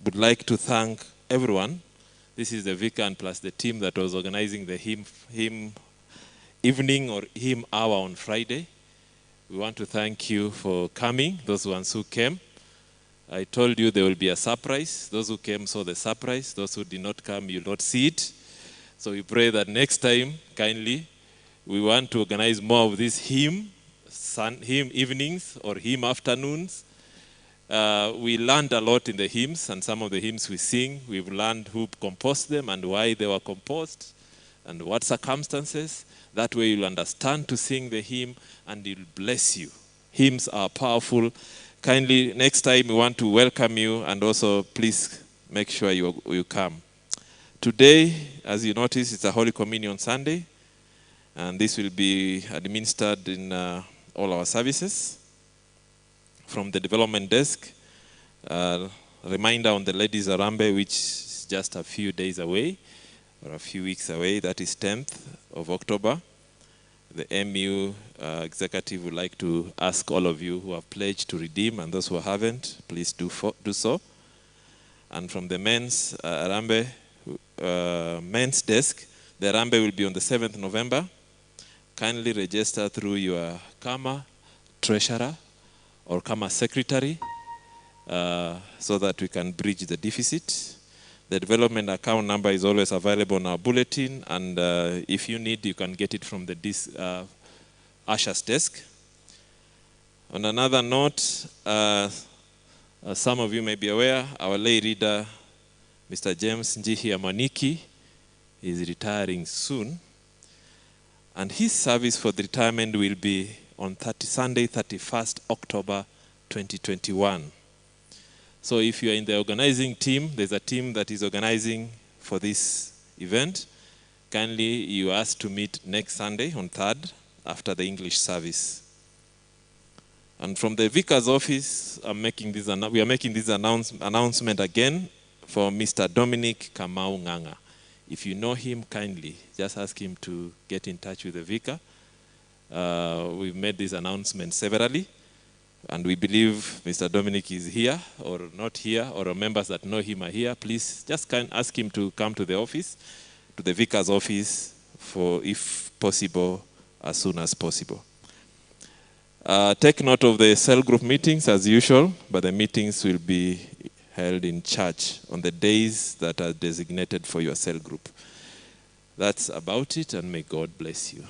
would like to thank everyone. This is the vicar and plus the team that was organizing the hymn evening or hymn hour on Friday. We want to thank you for coming, those ones who came. I told you there will be a surprise. Those who came saw the surprise. Those who did not come, you'll not see it. So we pray that next time, kindly, we want to organize more of these hymn evenings or hymn afternoons. We learned a lot in the hymns, and some of the hymns we sing, we've learned who composed them and why they were composed and what circumstances. That way you'll understand to sing the hymn and it'll bless you. Hymns are powerful. Kindly, next time we want to welcome you, and also please make sure you come. Today, as you notice, it's a Holy Communion Sunday, and this will be administered in all our services. From the development desk, reminder on the Ladies Harambee, which is just a few days away, or a few weeks away, that is 10th of October. The MU executive would like to ask all of you who have pledged to redeem, and those who haven't, please do so. And from the men's Harambee, men's desk, the Harambee will be on the 7th November. Kindly register through your Kama treasurer or Kama secretary so that we can bridge the deficit. The development account number is always available on our bulletin, and if you need, you can get it from the usher's desk. On another note, some of you may be aware, our lay reader, Mr. James Njihia Mwaniki, is retiring soon. And his service for the retirement will be on Sunday, 31st October, 2021. So if you are in the organizing team, there's a team that is organizing for this event. Kindly, you are asked to meet next Sunday on 3rd after the English service. And from the vicar's office, we are making this announcement again for Mr. Dominic Kamau Nganga. If you know him, kindly, just ask him to get in touch with the vicar. We've made this announcement severally, and we believe Mr. Dominic is here or not here, or members that know him are here. Please just ask him to come to the office, to the vicar's office, for, if possible, as soon as possible. Take note of the cell group meetings as usual, but the meetings will be held in church on the days that are designated for your cell group. That's about it, and may God bless you.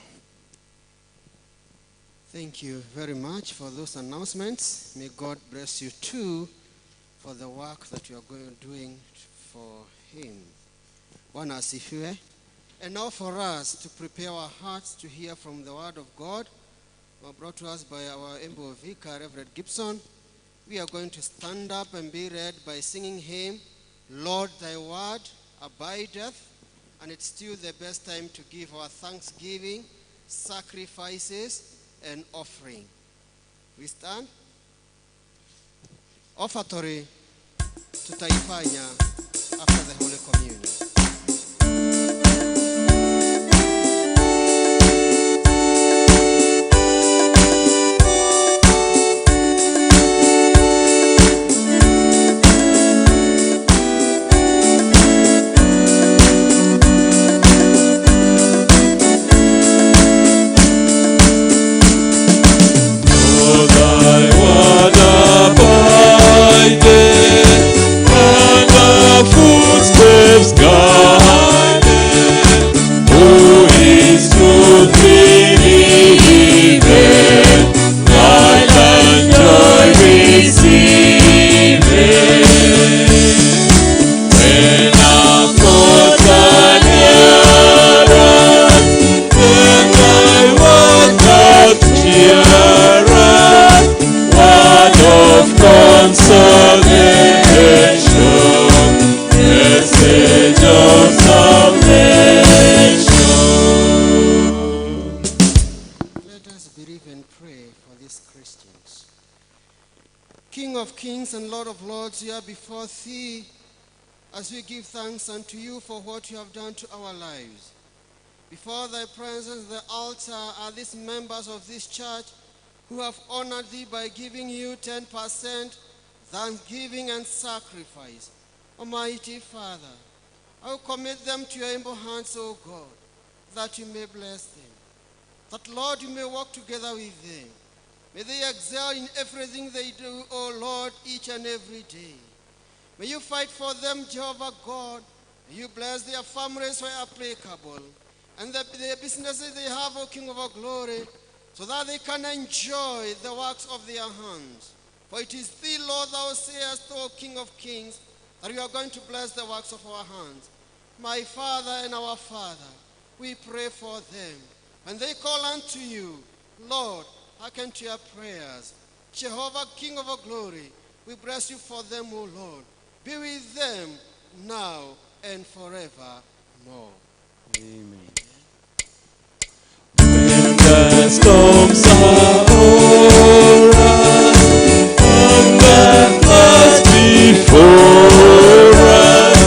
Thank you very much for those announcements. May God bless you too for the work that you are doing for Him. Bwana asifiwe. And now for us to prepare our hearts to hear from the Word of God, brought to us by our Embu Vicar, Reverend Gibson. We are going to stand up and be read by singing hymn, Lord, Thy Word Abideth. And it's still the best time to give our thanksgiving, sacrifices, and offering. We stand. Offertory tutaifanya after the Holy Communion. Footsteps guided, who is truth believed, light and joy received. When I'm caught and error, then thy word doth cheer us, word of consolation. Message of salvation. Let us believe and pray for these Christians. King of kings and Lord of lords, we are before thee as we give thanks unto you for what you have done to our lives. Before thy presence, the altar, are these members of this church who have honored thee by giving you 10% thanksgiving and sacrifice. Almighty Father, I will commit them to your able hands, O God, that you may bless them, that, Lord, you may walk together with them. May they excel in everything they do, O Lord, each and every day. May you fight for them, Jehovah God. May you bless their families where applicable, and their businesses they have, O King of our glory, so that they can enjoy the works of their hands. For it is thee, Lord, thou sayest, O King of kings, that you are going to bless the works of our hands. My Father and our Father, we pray for them. When they call unto you, Lord, hearken to your prayers. Jehovah, King of our glory, we bless you for them, O Lord. Be with them now and forevermore. Amen. When the storms are o'er us, and the floods before us,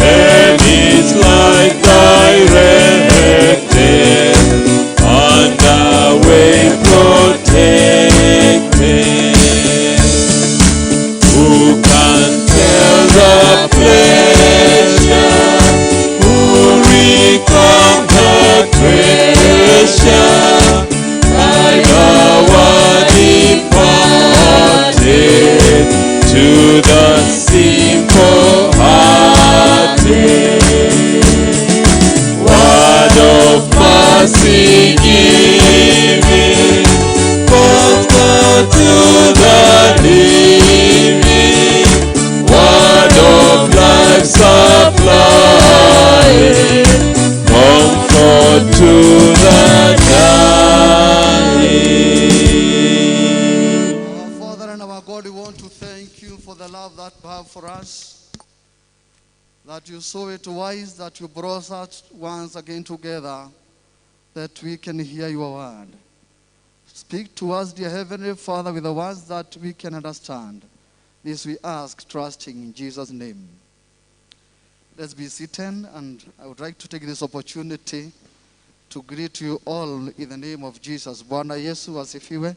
and its light directed, and our way protected. Who can tell the pleasure? Who recount the treasure? By the word imparted to the simple hearted. Word of mercy giving, comfort to the living, word of life supplying, comfort to the dying. Our Father and our God, we want to thank you for the love that you have for us, that you saw it wise, that you brought us once again together, that we can hear your word. Speak to us, dear Heavenly Father, with the words that we can understand. This we ask, trusting in Jesus' name. Let's be seated, and I would like to take this opportunity to greet you all in the name of Jesus. Bwana Yesu asifiwe.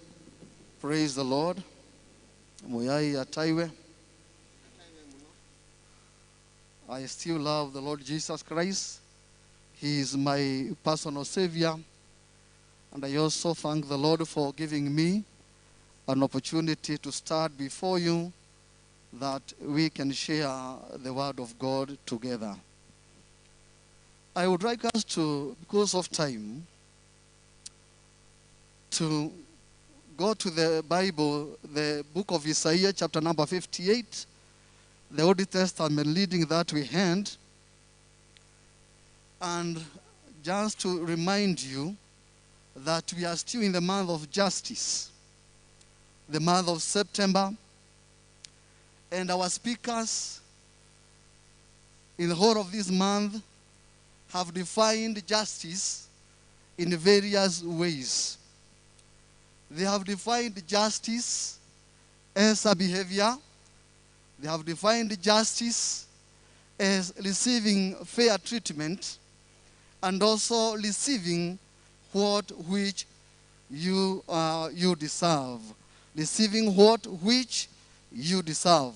Praise the Lord. Muyai ataiwe. I still love the Lord Jesus Christ. He is my personal Savior. And I also thank the Lord for giving me an opportunity to start before you that we can share the word of God together. I would like us to, because of time, to go to the Bible, the book of Isaiah, chapter number 58, the Old Testament leading that we hand. And just to remind you that we are still in the month of justice, the month of September, and our speakers in the whole of this month have defined justice in various ways. They have defined justice as a behavior. They have defined justice as receiving fair treatment and also receiving what which you deserve. Receiving what which you deserve.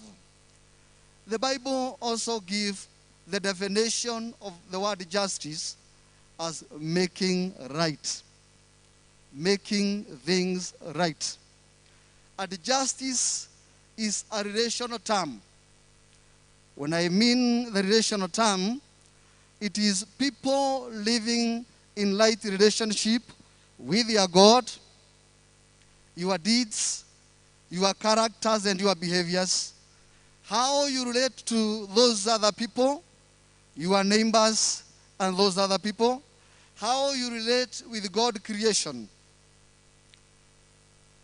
The Bible also gives the definition of the word justice as making right. Making things right. And justice is a relational term. When I mean the relational term, it is people living in right relationship with your God, your deeds, your characters and your behaviors, how you relate to those other people, your neighbors and those other people, how you relate with God creation.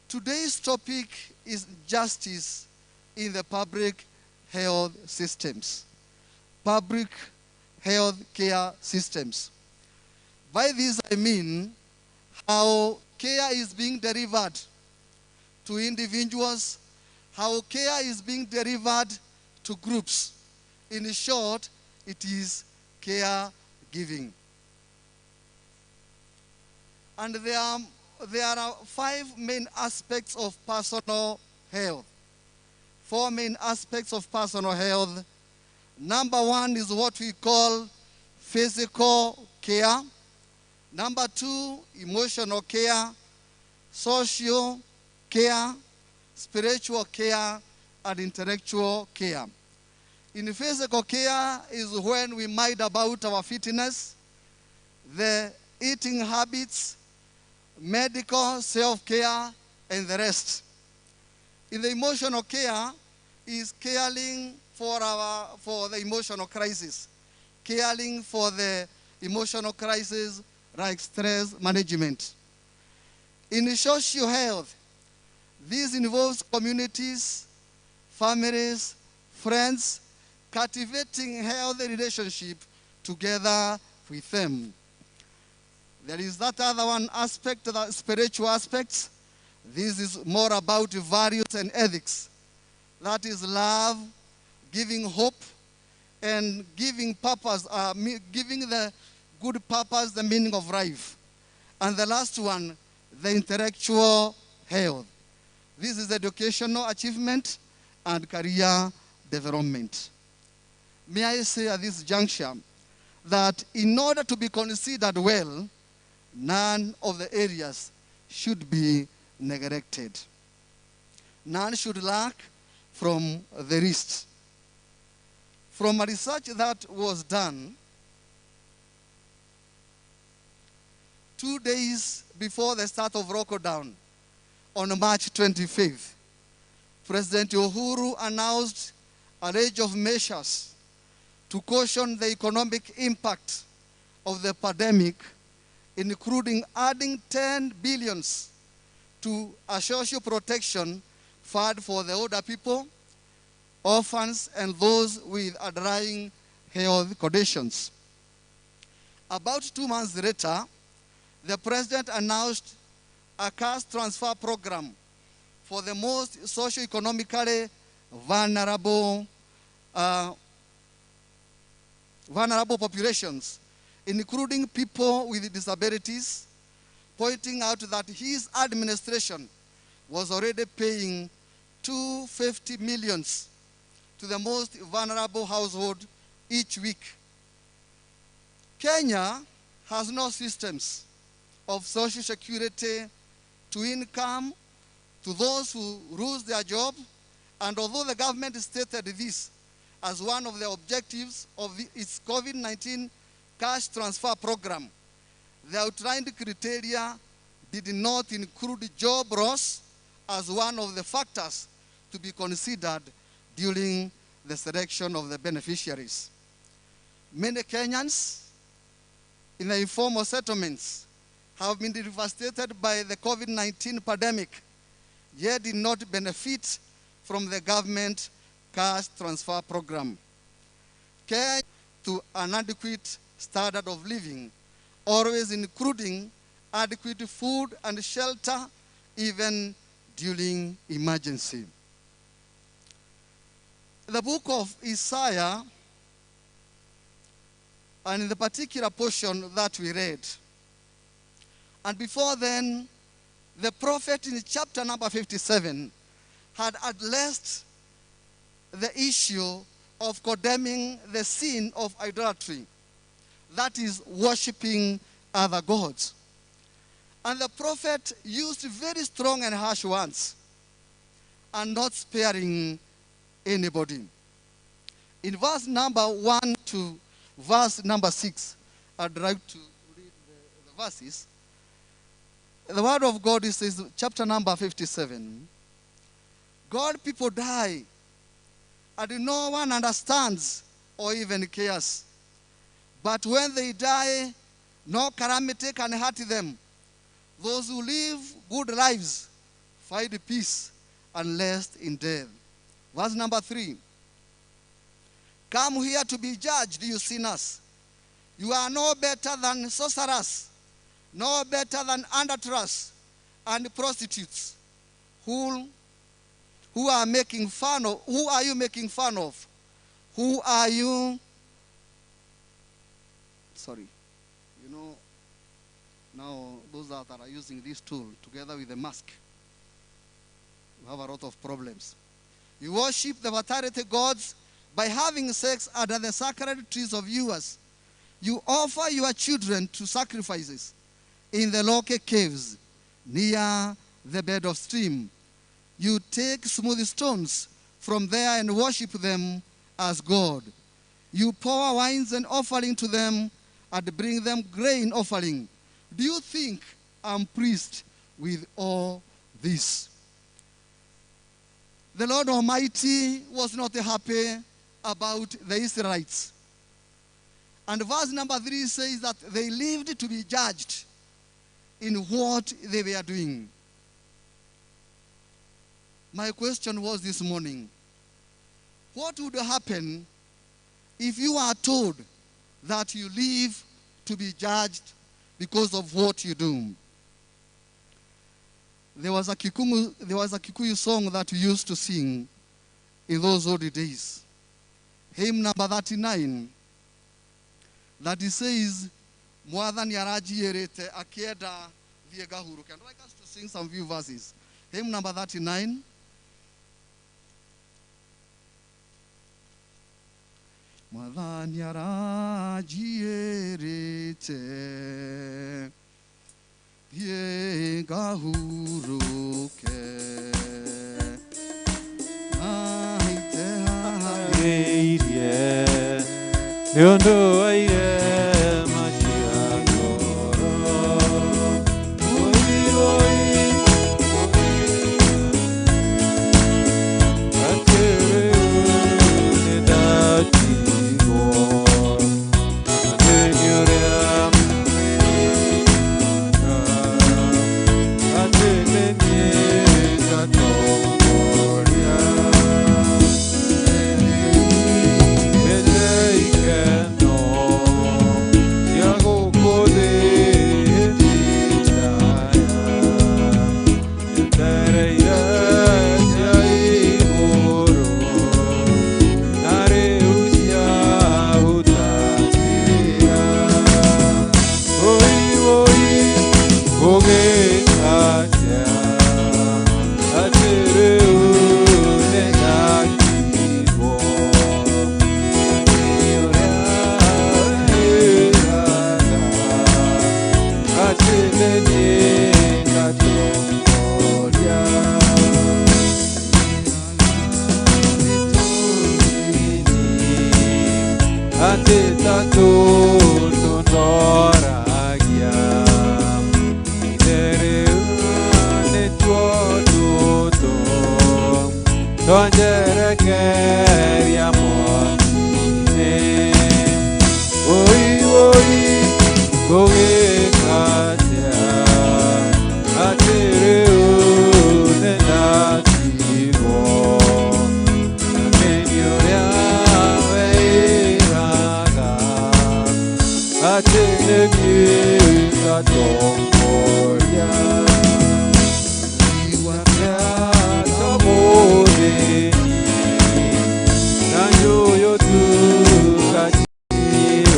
Today's topic is justice in the public health systems. Public health care systems. By this I mean how care is being delivered to individuals, how care is being delivered to groups. In short, it is care giving. And there are five main aspects of personal health. Four main aspects of personal health. Number one is what we call physical care. Number two, emotional care, social care, spiritual care, and intellectual care. In physical care is when we mind about our fitness, the eating habits, medical self-care, and the rest. In the emotional care is caring for the emotional crisis, caring for the emotional crisis like stress management. In the social health, this involves communities, families, friends, cultivating healthy relationship together with them. There is that other one aspect, the spiritual aspects. This is more about values and ethics. That is love, giving hope, and giving purpose, giving the good purpose, the meaning of life. And the last one, the intellectual health. This is educational achievement and career development. May I say at this juncture that in order to be considered well, none of the areas should be neglected. None should lack from the list. From a research that was done 2 days before the start of lockdown, on March 25th, President Uhuru announced a range of measures to caution the economic impact of the pandemic, including adding 10 billion to a social protection fund for the older people, orphans, and those with underlying health conditions. About 2 months later, the president announced a cash transfer program for the most socioeconomically vulnerable populations, including people with disabilities, pointing out that his administration was already paying 250 million to the most vulnerable household each week. Kenya has no systems of social security to income to those who lose their job, and although the government stated this as one of the objectives of its COVID-19 cash transfer program, the outlined criteria did not include job loss as one of the factors to be considered during the selection of the beneficiaries. Many Kenyans in the informal settlements have been devastated by the COVID-19 pandemic, yet did not benefit from the government cash transfer program. Care to an adequate standard of living, always including adequate food and shelter, even during emergency. The book of Isaiah, and in the particular portion that we read. And before then, the prophet in chapter number 57 had addressed the issue of condemning the sin of idolatry, that is, worshiping other gods. And the prophet used very strong and harsh words, and not sparing anybody. In verse number 1 to verse number 6, I'd like to read the verses. The word of God is chapter number 57. God, people die, and no one understands or even cares. But when they die, no calamity can hurt them. Those who live good lives find peace and rest in death. Verse number 3. Come here to be judged, you sinners. You are no better than sorcerers, no better than adulterers and prostitutes, who are making fun of. Who are you making fun of? Who are you? Sorry. You know, now those that are using this tool together with the mask, you have a lot of problems. You worship the fertility gods by having sex under the sacred trees of yours. You offer your children to sacrifices in the rocky caves near the bed of stream. You take smooth stones from there and worship them as God. You pour wines and offering to them and bring them grain offering. Do you think I'm pleased with all this? The Lord Almighty was not happy about the Israelites. And verse number 3 says that they lived to be judged in what they were doing. My question was this morning, what would happen if you are told that you live to be judged because of what you do? There was a Kikuyu song that we used to sing in those old days. Hymn number 39, that it says, Mwathani aranjiyĩrĩte akĩenda thiĩ ngahurũke. I'd like us to sing some few verses. Hymn number 39. Mwathani aranjiyĩrĩte thiĩ ngahurũke. Nĩ ũndũ wa irema cia ngoro. Oi, oi, atĩ rĩu nĩndatigwo, atĩ nĩ ũrĩa atĩ nĩ niĩ ngatongoria.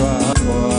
Wa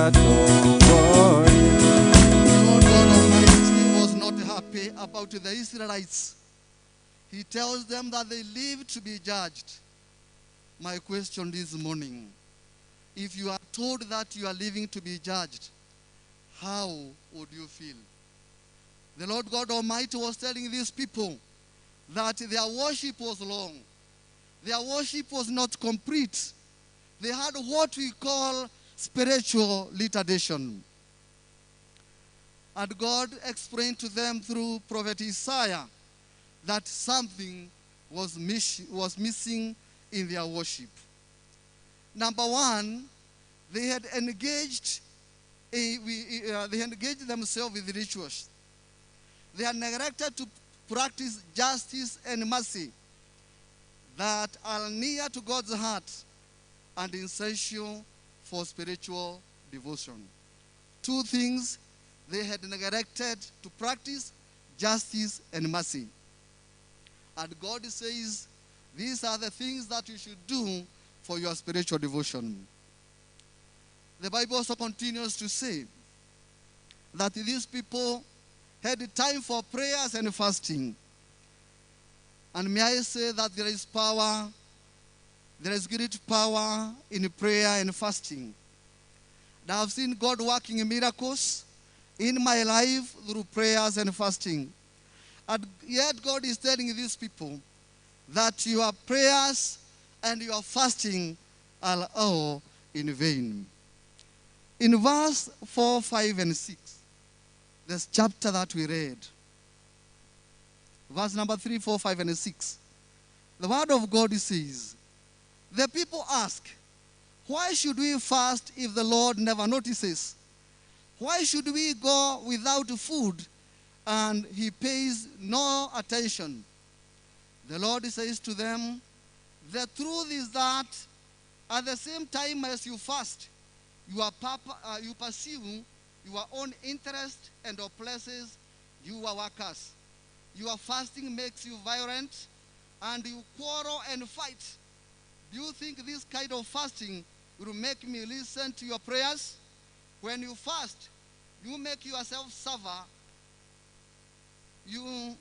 The Lord God Almighty was not happy about the Israelites. He tells them that they live to be judged. My question this morning, if you are told that you are living to be judged, how would you feel? The Lord God Almighty was telling these people that their worship was long. Their worship was not complete. They had what we call spiritual retardation. And God explained to them through Prophet Isaiah that something was missing in their worship. Number one, they had engaged themselves with rituals. They had neglected to practice justice and mercy that are near to God's heart and essential for spiritual devotion. Two things they had neglected to practice: justice and mercy. And God says, these are the things that you should do for your spiritual devotion. The Bible also continues to say that these people had time for prayers and fasting. And may I say that there is power, there is great power in prayer and fasting. And I have seen God working miracles in my life through prayers and fasting. And yet God is telling these people that your prayers and your fasting are all in vain. In verse 4, 5, and 6, this chapter that we read, verse number 3, 4, 5, and 6, the word of God says, the people ask, why should we fast if the Lord never notices? Why should we go without food and he pays no attention? The Lord says to them, the truth is that at the same time as you fast, you pursue your own interest and oppresses your workers. Your fasting makes you violent, and you quarrel and fight. Do you think this kind of fasting will make me listen to your prayers? When you fast, you make yourself suffer. You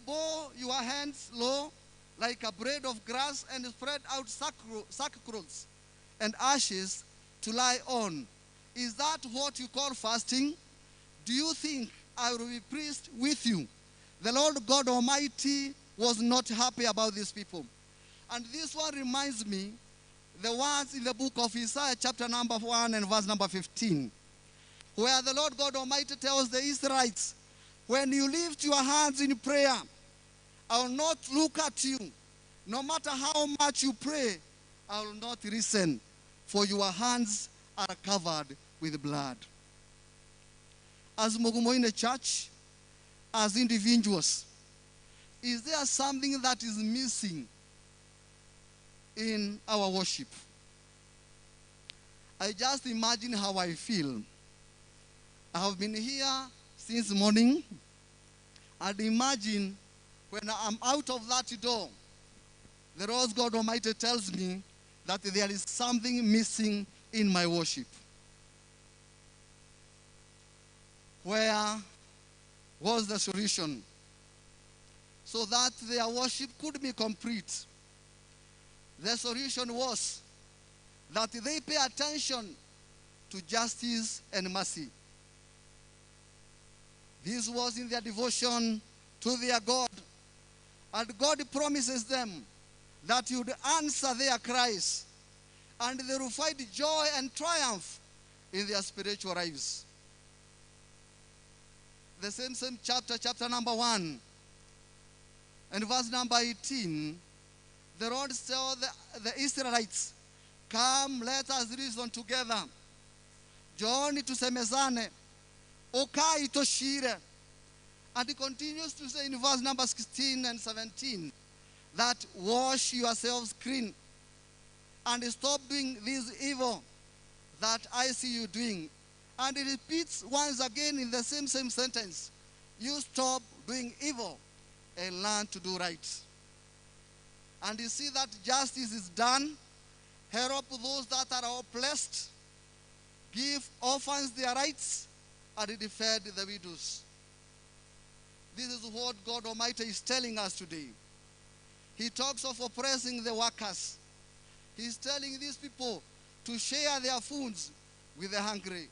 bow your hands low like a blade of grass and spread out sackcloth and ashes to lie on. Is that what you call fasting? Do you think I will be pleased with you? The Lord God Almighty was not happy about these people. And this one reminds me the words in the book of Isaiah, chapter number 1 and verse number 15, where the Lord God Almighty tells the Israelites, when you lift your hands in prayer, I will not look at you. No matter how much you pray, I will not listen, for your hands are covered with blood. As Mugumoini Church, as individuals, is there something that is missing in our worship? I just imagine how I feel. I have been here since morning, and imagine when I'm out of that door, the Lord God Almighty tells me that there is something missing in my worship. Where was the solution? So that their worship could be complete. The solution was that they pay attention to justice and mercy. This was in their devotion to their God. And God promises them that he would answer their cries, and they will find joy and triumph in their spiritual lives. The same chapter, chapter number 1, and verse number 18, the Lord said the Israelites, come, let us reason together. Johnny tusemezane, okai toshire. And he continues to say in verse number 16 and 17, that wash yourselves clean and stop doing this evil that I see you doing. And he repeats once again in the same sentence, you stop doing evil and learn to do right. And you see that justice is done Help those that are oppressed. Give orphans their rights and defend the widows. This is what God Almighty is telling us today. He talks of oppressing the workers. He's telling these people to share their foods with the hungry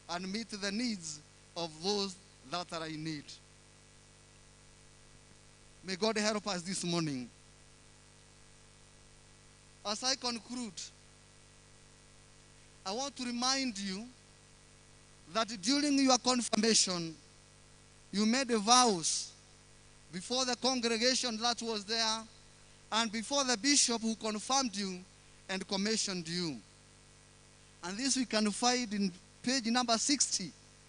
and meet the needs of those that are in need. May God help us this morning. As I conclude, I want to remind you that during your confirmation, you made vows before the congregation that was there and before the bishop who confirmed you and commissioned you. And this we can find in page number 60